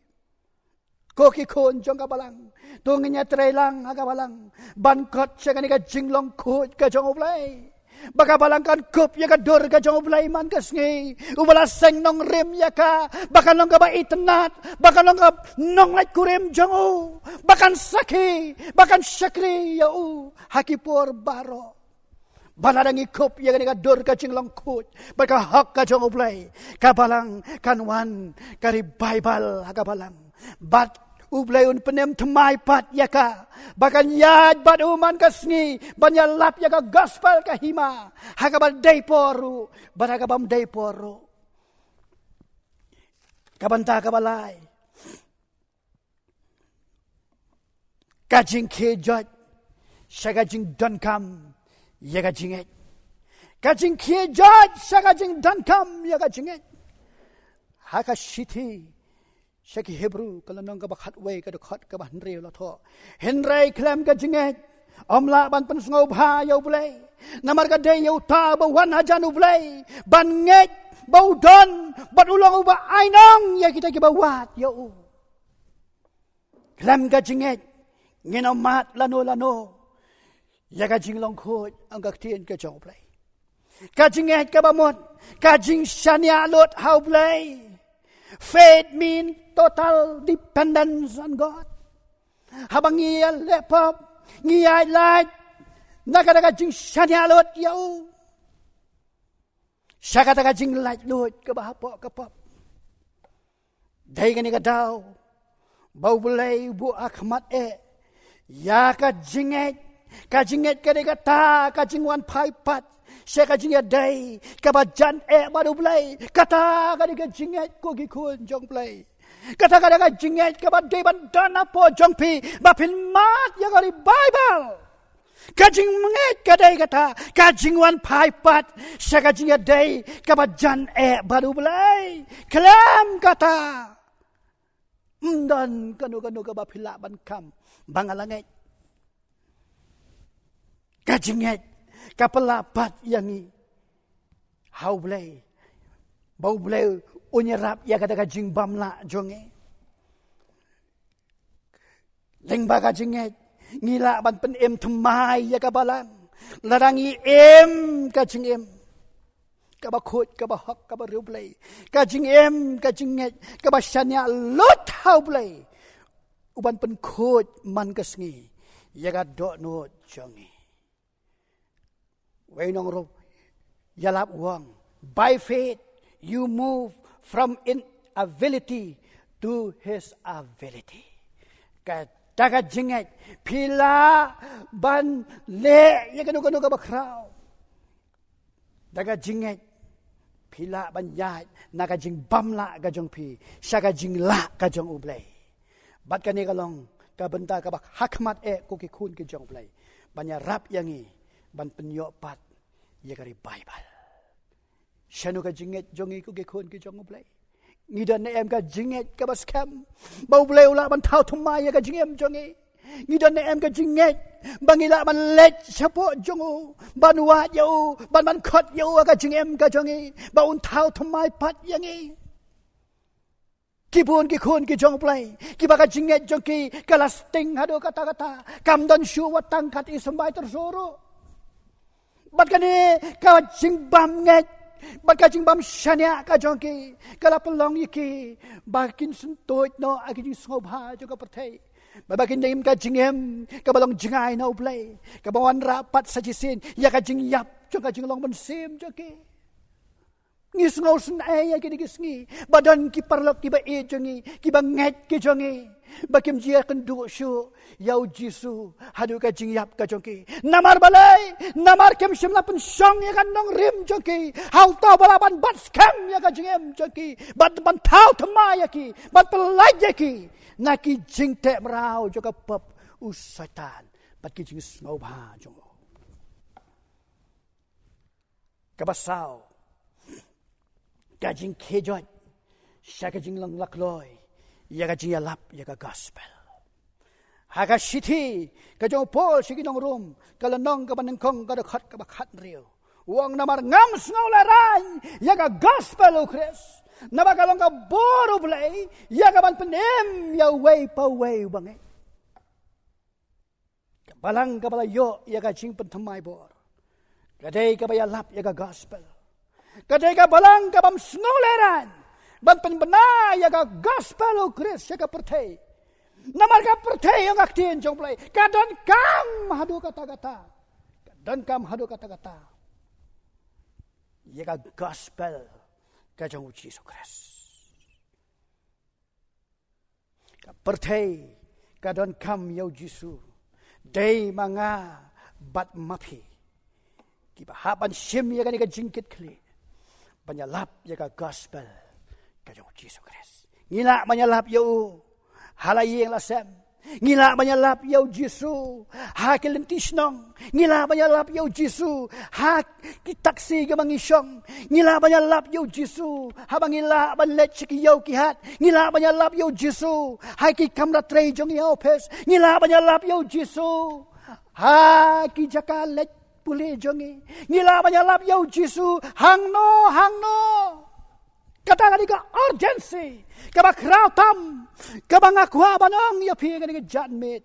Ko ki khun jong ka balang, to ngin ïatrei lang ha ka balang ban kot sha kane ka jinglong khuid ka jong U Blei, ba ka balang kan kup ïa ka dur ka jong U Blei man ka sngi, uba la seng nongrim ïa ka, ba kan long kaba itynnad, ba kan long ka nonglait kurim jong u, ba kan sakhi, ba kan shakri ïa u ha ki por baroh. Ba lada ngi kup ïa kane ka dur ka jinglong khuid bad ka hok ka jong U Blei, ka balang kan wan ka revival ha ka balang. Bad U Blei un pynim thymmai pat ïa ka ba kan ïaid bad u man ka sngi ban ïalap ïa ka gospel ka hima, ha kaba dei por ruh bad ha kaba ym dei por ruh. Ka bynta kaba lai, ka jingkhie joit sha ka jingdonkam ïa ka jingngeit. Ka jingkhie joit sha ka jingdonkam ïa ka jingngeit. Ha ka shithi sha ki Hebru ka lynnong kaba khatwei, ka dkhot kaba hynriew la thoh: Hynrei khlem ka jingngeit ym lah ban pynsngewbha ïa U Blei. Namar ka dei ïa uta ba wan hajan U Blei ban ngeit ba u don bad u long uba ainong ïa kita kiba wad ïa u. Khlem ka jingngeit ngin ym mad lano lano ïa ka jinglong khuid, ong ka ktien ka jong U Blei. Ka jingngeit kaba mut ka jingshaniah lut ha U Blei. Faith mean total dependence on God. Haba ngi ïaleh pop, ngi ïaid lait na kata ka jingshaniah lut ïa u, sha kata ka jinglaitluid kaba hapoh ka pop. Dei kane ka daw ba U Blei u buh ha khmat eh ïa ka jingngeit. Ka jingngeit ka dei kata ka jingwan phai pat sha ka jingïadei kaba jan eh bad U Blei. Kata ka dei ka jingngeit, ko ki khun jong U Blei. Kata ka dei ka jingngeit kaba dei ban don hapoh jong phi ba phin mad ïa ka revival. Ka jingngeit ka dei kata ka jingwan phai pat sha ka jingïadei kaba jan eh bad U Blei. Khlem kata ym don kano kano kaba phi lah ban kham ba nga la ngeit. Ka jingngeit ka pynlah pat ïa ngi ha U Blei, ba U Blei un ïarap ïa kata ka jingbym lah jong ngi. Lyngba ka jingngeit ngi lah ban pynim thymmai ïa ka balang. Lada ngi im ka jingim kaba khuid, kaba hok, kaba riewblei, ka jingim ka jingngeit kaba shaniah lut ha U Blei, u ban pynkhuid man ka sngi ïa ka dohnud jong ngi. Wei u nongrum ïalap u ong, by faith you move from inability to his ability. Ka, da ka jingngeit phi lah ban leh ïa kano kano kaba khraw. Da ka jingngeit phi lah ban ïaid na ka jingbym lah ka jong phi sha ka jinglah ka jong U Blei. Bad kane ka long ka bynta kaba ha khmat eh, ko ki khun ki jong U Blei, ban ïarap ïa ngi ban pynïoh pat ïa ka revival. Shano ka jingngeit jong ngi, ko ki khun ki jong U Blei? Ngi don ne em ka jingngeit kaba skhem ba U Blei u lah ban thaw thymmai ïa ka jingim jong ngi? Ngi don ne em ka jingngeit ba ngi lah ban leit shapoh jong u, ban wad ïa u, ban, ban khot ïa u ha ka jingim ka jong ngi, ba un thaw thymmai pat ïa ngi? Ki bun ki khun ki jong U Blei kiba ka jingngeit jong ki ka la sting haduh katta katta, kam don shuh wat tang kat i symbai tyrso ruh. Bad kane ka jingbym ngeit bad ka jingbym shaniah ka jong ki ka la pynlong ïa ki ba kin syntuid noh ha ki jingsngewbha jong ka pyrthei, ba, ba kin im ka jingim kaba long jngai na U Blei, kaba wanrah pat sa shisien ïa ka jingïap jong ka jinglong mynsiem jong ki. Ngi sngewsynei ïa kine ki sngi ba don ki paralok kiba ïeit jong ngi, kiba ngeit ki jong ngi, ba kim ju ïakynduh shuh ïa U Jisu haduh ka jingïap ka jong ki. Namar balei? Namar kim shym la pynshong ïa ka nongrim jong ki ha uta uba lah ban bat skhem ïa ka jingim jong ki, ban, ban thaw thymmai ïa ki, ban pyllait ïa ki na ki jingteh mraw jong ka pop u Soitan bad ki jingsngewbha jong u. Kaba saw, ka jingkhie joit sha ka jinglong lakloi ïa ka jingïalap ïa ka gospel. Ha ka shithi ka jong u Paul sha ki nong Rom, ka lynnong kaba nyngkong, ka dkhot kaba khathynriew, u ong, namar ngam sngewlehraiñ ïa ka gospel U Khrist, naba ka long ka bor U Blei ïa ka ban pynim ïa uwei pa uwei uba ngeit. Ka balang kaba la ïoh ïa ka jingpynthymmai bor ka dei kaba ïalap ïa ka gospel. Ka dei ka balang kabym sngewlehraiñ ban pynbna ïa ka gospel U Khrist sha ka pyrthei. Namar ka pyrthei, ong ka ktien jong U Blei, ka donkam haduh katta katta, ka donkam haduh katta katta ïa ka gospel ka jong U Jisu Khrist. Ka Pyrthei ka donkam ïa u Jisu. Dei ma nga bad ma phi kiba hap ban shim ïa kane ka jingkitkhlieh ban ïalap ïa ka gospel ka jong u Jisu Khrist. Ngi lah ban ïalap ïa u ha la ïing la sem. Ngi lah ban ïalap ïa u Jisu ha ki lynti shnong. Ngi lah ban ïalap ïa u Jisu ha ki taxi kiba ngi shong. Ngi lah ban ïalap ïa u Jisu haba ngi lah ban leit sha ki ïew ki hat. Ngi lah ban ïalap ïa u Jisu ha ki kamra trei jong ngi ha ophis. Ngi lah ban ïalap ïa u Jisu ha ki jaka leit pule jong ngi. Ngi lah ban ïalap ïa u Jisu hangno hangno. Kata ka dei ka urgency kaba khraw tam kaba nga kwah ban ong ïa phi ha kane ka janmiet.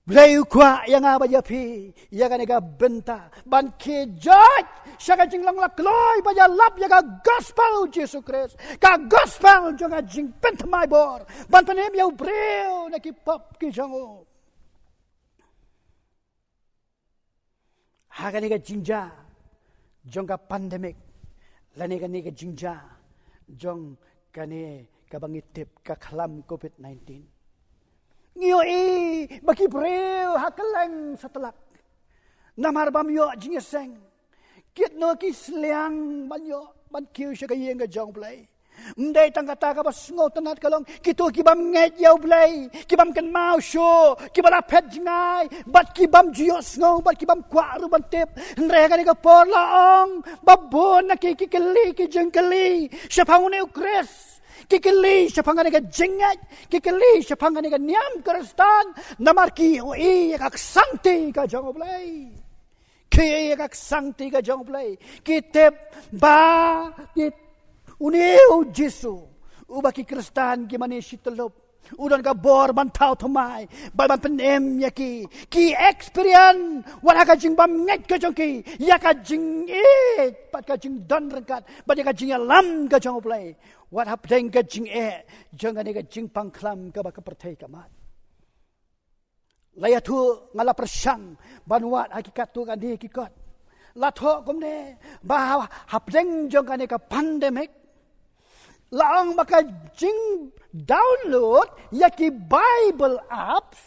Blei u kwah ïa nga bad ïa phi ïa kane ka bynta ban khie joit sha ka jinglong la kloi ban ïalap ïa ka gospel u Jisu Khrist, ka gospel jong ka jingpynthymmai bor ban pynim ïa u briew na ki pop ki jong u. Ha kane ka jingjia jong ka pandemic lane kane ka jingjia jong kane kaba ngi tip ka khlam covid nineteen, ngi ïohi ba ki briew ha kylleng satlak namar bym ïoh jingïaseng, kito ki sliang ban ïoh ban kiew sha ka ïing ka jong u Blei. Ym dei tang kata, kaba sngewtynnat ka long kito ki bym ngeit ïa u Blei, ki bym kynmaw shuh, kiba la phet jngai bad ki bym ju ïohsngew bad ki bym kwah ruh ban tip. Hynrei ha kane ka por la ong ba bun na ki ki kylli ki jingkylli shaphang une u Khrist. Ki kylli shaphang kane ka jingngeit, ki kylli shaphang kane ka niam Khristan namar ki ïohi ïa ka ksangti ka jong u Blei. Ki ïohi ïa ka ksangti ka jong u Blei, ki tip ba ki, une u Jisu uba ki Khristan ki mane shi tyllup, u don ka bor ban thaw thymmai bad ban pynim ïa ki. Ki experience wat ha ka jingbymngeit ka jong ki ïa ka jingïeit bad ka jingdon ryngkat bad ïa ka jingïalam ka jong u Blei wat hapdeng ka jingeh jong kane ka jingpang khlam kaba ka pyrthei ka mad. La ïathuh, nga la pyrshang ban wad ha ki katto katne ki kot. La thoh kumne ba ha, hapdeng jong kane ka pandemic, la ong ba ka jingdownload ïa ki Bible apps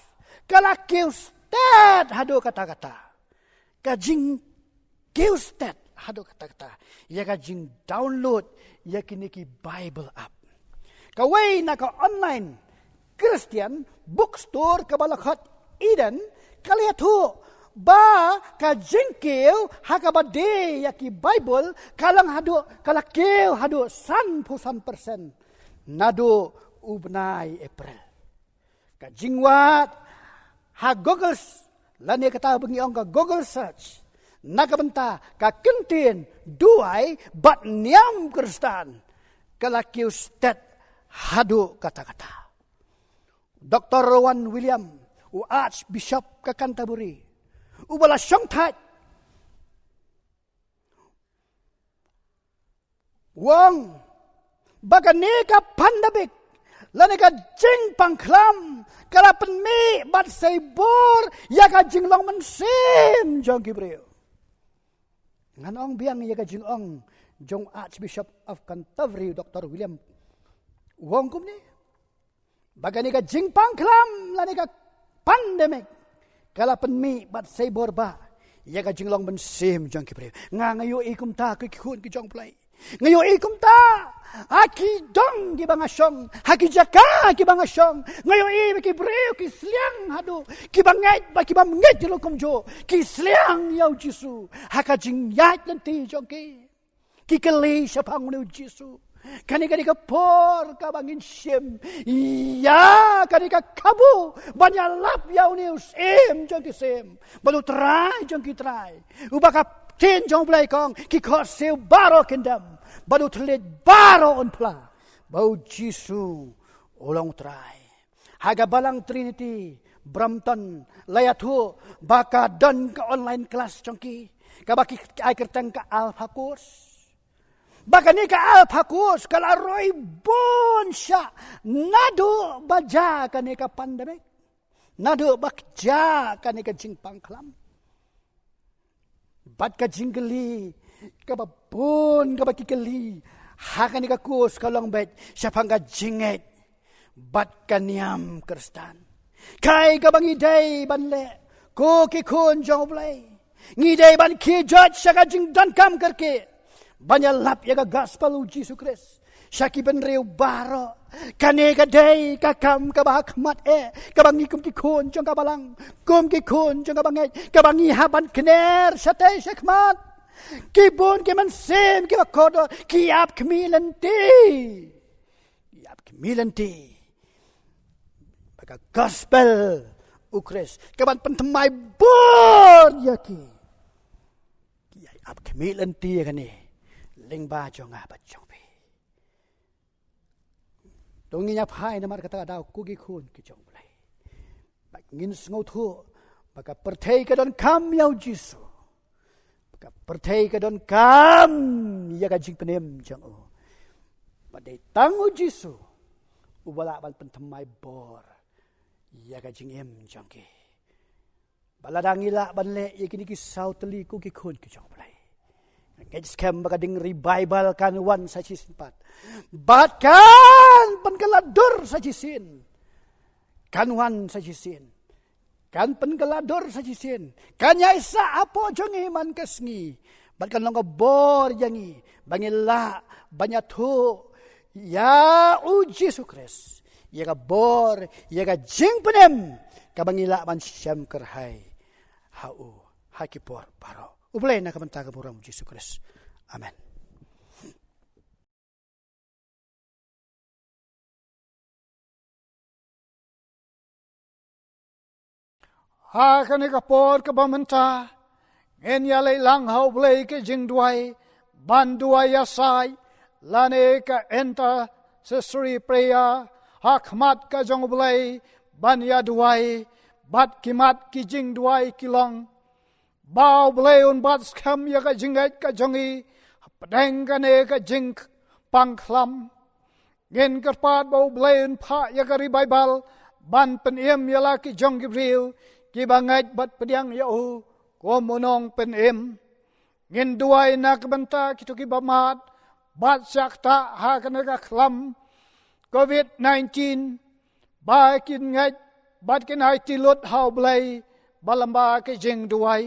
ka la kiew stet haduh katta katta. Ka jingkiew stet haduh katta katta ïa ka jingdownload ïa kine ki Bible app. Kawei na ka online Christian bookstore kaba la khot Eden, ka la ïathuh ba ka jingkiew ha kaba die ïa ki Bible ka long haduh, ka la kiew haduh sanphew san percent naduh u bnai April. Ka jingwad ha Google s-, lane kata ba ngi ong ka Google search na ka bynta ka kyntien duwai bad niam Khristan ka la kiew stet haduh katta katta. Doktor Rowan William, u Archbishop ka Canterbury, uba la shongthait, u ong ba kane ka pandemic lane ka jingpang khlam ka la pynmih bad sei bor ïa ka jinglong mynsiem jong ki briew. Ngan ong biang ïa ka jingong jong Archbishop of Canterbury, Doktor William. U ong kumne ba kane ka jingpang khlam lane ka pandemic ka la pynmih bad sei bor bah ïa ka jinglong mynsiem jong ki briew. Nga, nga ïohi kumta, ko ki khun ki jong u Blei. Nga ïohi kumta ha ki dong kiba nga shong, ha ki jaka kiba nga shong. Nga ïohi ba ki briew ki sliang haduh, kiba ngeit bad kiba ym ngeit ruh kumjuh, ki sliang ïa u Jisu ha ka jingïaid lynti jong ki. Ki kylli shaphang une u Jisu. Kane ka dei ka por kaba ngin shim ïa kane ka kabu ban ïalap ïa une u Syiem jong ki syiem bad u Trai jong ki trai, uba ka ktien jong u Blei ka ong, ki khohsiew baroh kin dem bad u thylliej baroh un phla ba u Jisu u long u Trai. Ha ka Balang Trinity Brampton la ïathuh ba ka don ka online class jong ki kaba ki ai kyrteng ka Alpha Course. Ba kane ka Alpha Course ka la roi bun shah naduh ba jia kane ka pandemic, naduh ba jia kane ka jingpang khlam. Bad ka jingkylli kaba bun kaba ki kylli ha kane ka course ka long beit shaphang ka jingngeit bad ka niam Khristan. Kaei kaba ngi dei ban leh, ko ki khun jong U Blei? Ngi dei ban khie joit sha ka jingdonkam kyrkieh ban ïalap ïa ka gospel U Jisu Khrist sha ki bynriew baroh. Kane ka dei ka kam kaba ha khmat eh, kaba ngi kum ki khun jong ka balang, kum ki khun jong ka bangeit, kaba ngi hap ban kner shatei shakhmat. Ki bun ki mynsiem kiba kordor ki ap khmih lynti, ki ap khmih lynti ba ka gospel U Khrist ka ban pynthymmai bor ïa ki. Ki ap khmih lynti ïa kane lyngba jong nga bad jong phi. To ngin ïa phai namar kata ka daw, ko ki khun ki jong U Blei, ba ngin sngewthuh ba ka pyrthei ka donkam ïa U Jisu, ba ka pyrthei ka donkam ïa ka jingpynim jong u. Ba dei tang U Jisu uba lah ban pynthymmai bor ïa ka jingim jong ki. Ba lada ngi lah ban leh ïa kine ki saw tylli, ko ki khun ki jong U Blei, nga ngeit skhem ba ka ding revival kan wan sa shisien pat, bad kan pynkylla dur sa shisien. Kan wan sa shisien, kan pynkylla dur sa shisien, kan ïaisah hapoh jong ngi man ka sngi. Bad kan long ka bor ïa ngi ba ngin lah ban ïathuh ïa U Jisu Khrist, ïa ka bor, ïa ka jingpynim kaba ngi lah ban shem kyrhai ha u ha ki por baroh. U Blei na ka bynta ka burom U Jisu Khrist. Amen. Ha kane ka por kaba mynta ngin ïaleit lang ha U Blei ka jingduwai, ban duwai ïasaid lane ka intercessory prayer ha khmat ka jong U Blei, ban ïaduwai bad ki mat ki jingduwai ki long. Ba U Blei un bat skhem ïa ka jingngeit ka jong ngi hapdeng kane ka jingpang khlam. Ngin kyrpad ba U Blei un phah ïa ka revival ban pynim ïa la ki jong ki briew kiba ngeit bad pdiang ïa u kum u nongpynim. Ngin duwai na ka bynta kito kiba mad bad shah ktah ha kane ka khlam covid nineteen, ba kin ngeit bad kin aiti lut ha U Blei ba lyngba ka jingduwai.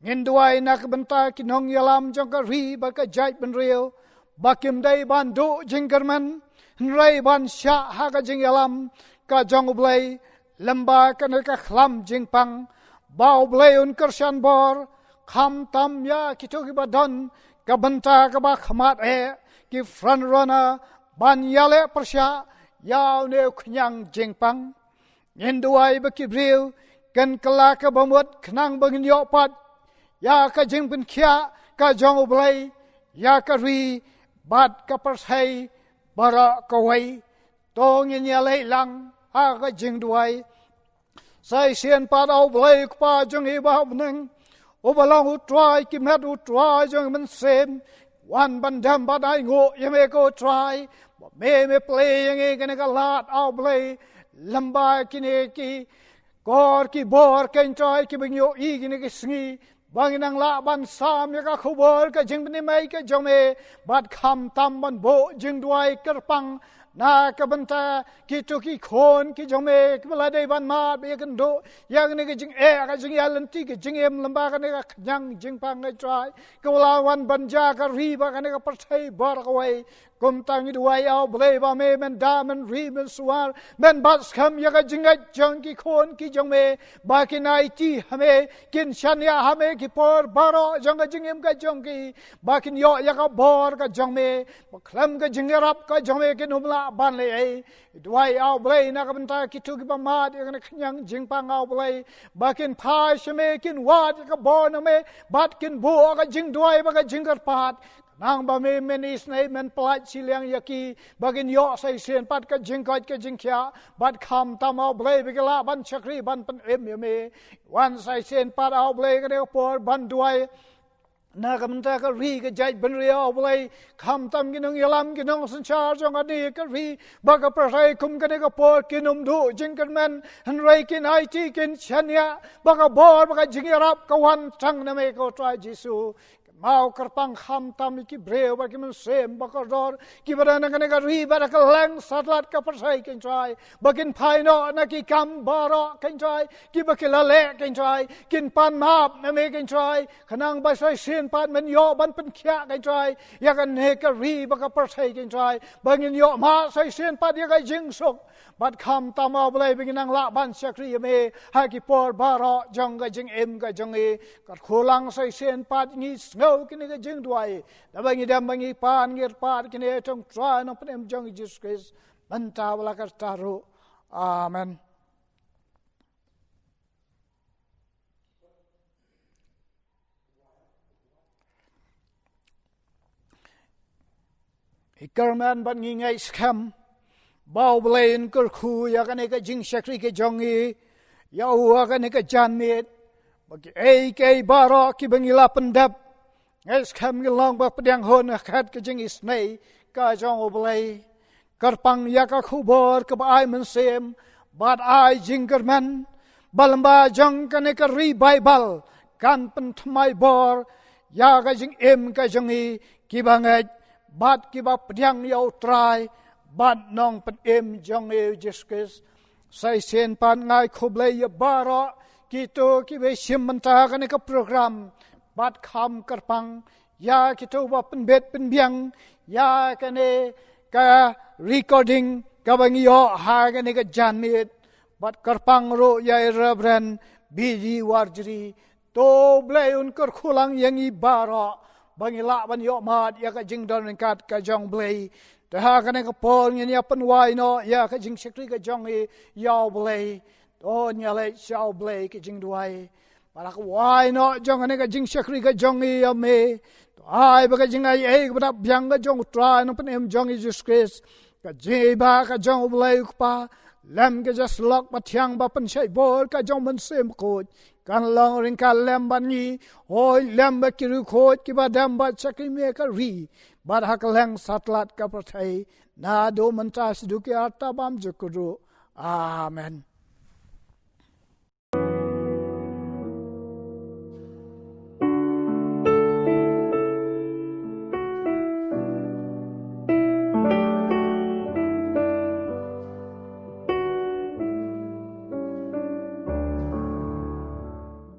Ngin duwai na ka bynta ki nongïalam jong ka ri bad ka jaitbynriew, ba kim dei ban duh jingkyrmen, hynrei ban shah ha ka jingïalam ka jong U Blei lyngba kane ka khlam jingpang. Ba U Blei un kyrshan bor, khamtam ïa kito kiba don ka bynta kaba khmat eh, ki front runner, ban ïaleh pyrshah ïa une u khñiang jingpang. Ngin duwai ba ki briew kin kylla kaba mut khnang ba ngin ïoh pat ïa ka jingpynkhiah ka jong U Blei ïa ka ri bad ka pyrthei baroh kawei. To ngin ïaleit lang ha ka jingduwai. Sa shisien pat, A U Blei Kpa jong ngi ba ha bneng, uba long U Trai ki met, U Trai jong ngi mynsiem, wan ban dem ban ainguh ïa me ko Trai. Ba me, me plie ïa ngi kane ka lad, A U Blei, lyngba kine ki kor ki bor, ko Trai, kiba ngi ïohi kine ki sngi, ba ngin nang lah ban sam ïa ka khubor ka jingpynim ka jong me, bad khamtam ban buh jingduwai kyrpang na ka bynta kito ki khun ki jong me kiba la dei ban mad bad ïakynduh ïa kane ka jingeh, ka jingïaid lynti, ka jingim lyngba kane ka khñiang jingpang, ko Trai, kaba la wan ban jia ka ri bad kane ka pyrthei baroh kawei. Kumta ngi duwai, A U Blei, ba me men da, men ri, men suwar, men bat skhem ïa ka jingngeit jong ki khun ki jong me, ba kin aiti ha me, kin shaniah ha me ki por baroh jong ka jingim ka jong ki, ba kin ïoh ïa ka bor ka jong me, ba khlem ka jingïarap ka jong me kin ym lah ban leh ei. Duwai, A U Blei, na ka bynta kito kiba mad ïa kane ka khñiang jingpang, A U Blei, ba kin phai sha me, kin wad ïa ka bor na me, bad kin buh ka jingduwai bad ka jingkyrpad, khnang ba me men isynei, men pyllait shiliang ïa ki, ba kin ïoh sa shisien pat ka jingkoit ka jingkhiah, bad khamtam, A U Blei, ba kin lah ban shakri ban pynim ïa me. Wan sa shisien pat, A U Blei, kane ka por ban duwai na ka bynta ka ri, ka jaitbynriew, A U Blei, khamtam ki nongïalam, ki nongsynshar jong kane ka ri bad ka pyrthei, kum kane ka por kin ym duh jingkyrmen, hynrei kin aiti, kin shaniah, ba ka bor bad ka jingïarap ka wan tang na me, ko Trai Jisu. Kynmaw kyrpang khamtam ïa ki briew bad ki mynsiem ba kordor kiba don ha kane ka ri bad ha ka leng satlat ka pyrthei, ko Trai, ba kin phai noh na ki kam baroh, ko Trai, kiba ki la leh, ko Trai, kin pan map na me, ko Trai, khnang ba sa shisien pat men ïoh ban pynkhiah, ko Trai, ïa kane ka ri bad ka pyrthei, ko Trai, ba ngin ïoh mad sa shisien pat ïa ka jingsuk. Bad khamtam, A Blei, ba ngin nang lah ban shakri ïa me ha ki por baroh jong ka jingim ka jong ngi. Kyrkhu lang sa shisien pat, ngi sngew kine ki jingduwai, da ba ngi dem ba ngi pan ngi kyrpad kine ha ka kyrteng Trai Nongpynim jong ngi Jisu Khrist, mynta bad la karta ruh. Amen. Ngi kyrmen bad ngi ngeit skhem ba U Blei un kyrkhu ïa kane ka jingshakri ka jong ngi ïa u ha kane ka janmiet, ba kiei kiei baroh kiba ngi la pyndep, ngeit skhem ngi long ba pdiang hun ha khat ka jingisynei ka jong U Blei. Kyrpang ïa ka khubor kaba ai mynsiem bad ai jingkyrmen, ba lyngba jong kane ka ri Baibl kan pynthymmai bor ïa ka jingim ka jong ngi kiba ngeit bad kiba pdiang ïa U Trai bad Nongpynim jong ngi Jisu Khrist. Sa shisien pat nga ai khublei ïa baroh kito kiba shim bynta kane ka program, bad kham kyrpang ïa kito ba pynbit pynbiang ïa kane ka recording kaba ngi ïoh ha kane ka janmiet, bad kyrpang ruh ïa i Reverend B D Warjri. To Blei un kyrkhu lang ïa ngi baroh ba ngi lah ban ïoh mad ïa ka jingdon ryngkat ka jong Blei. Te ha kane ka por ngin ïa pynwai noh ïa ka jingshakri ka jong ngi ïa U Blei. To ngin ïa leit sha U Blei ka jingduwai. Bad ha ka wai noh jong kane ka jingshakri ka jong ngi ïa me, to ai ba ka jingaiei kaba dap biang ka jong U Trai Nongpynim jong ngi Jisu Khrist, ka jingïeit ka jong U Blei U Kpa, lem ka jingïasyllok bathiang ba pynshai bor ka jong U Mynsiem Bakhuid kan long ryngkat lem bad ngi, hooid lem bad ki riewkhuid kiba dem bad shakri me ha ka ri bad ha ka leng satlat ka pyrthei, naduh mynta shaduh ki ar tabam jukut ruh. Amen.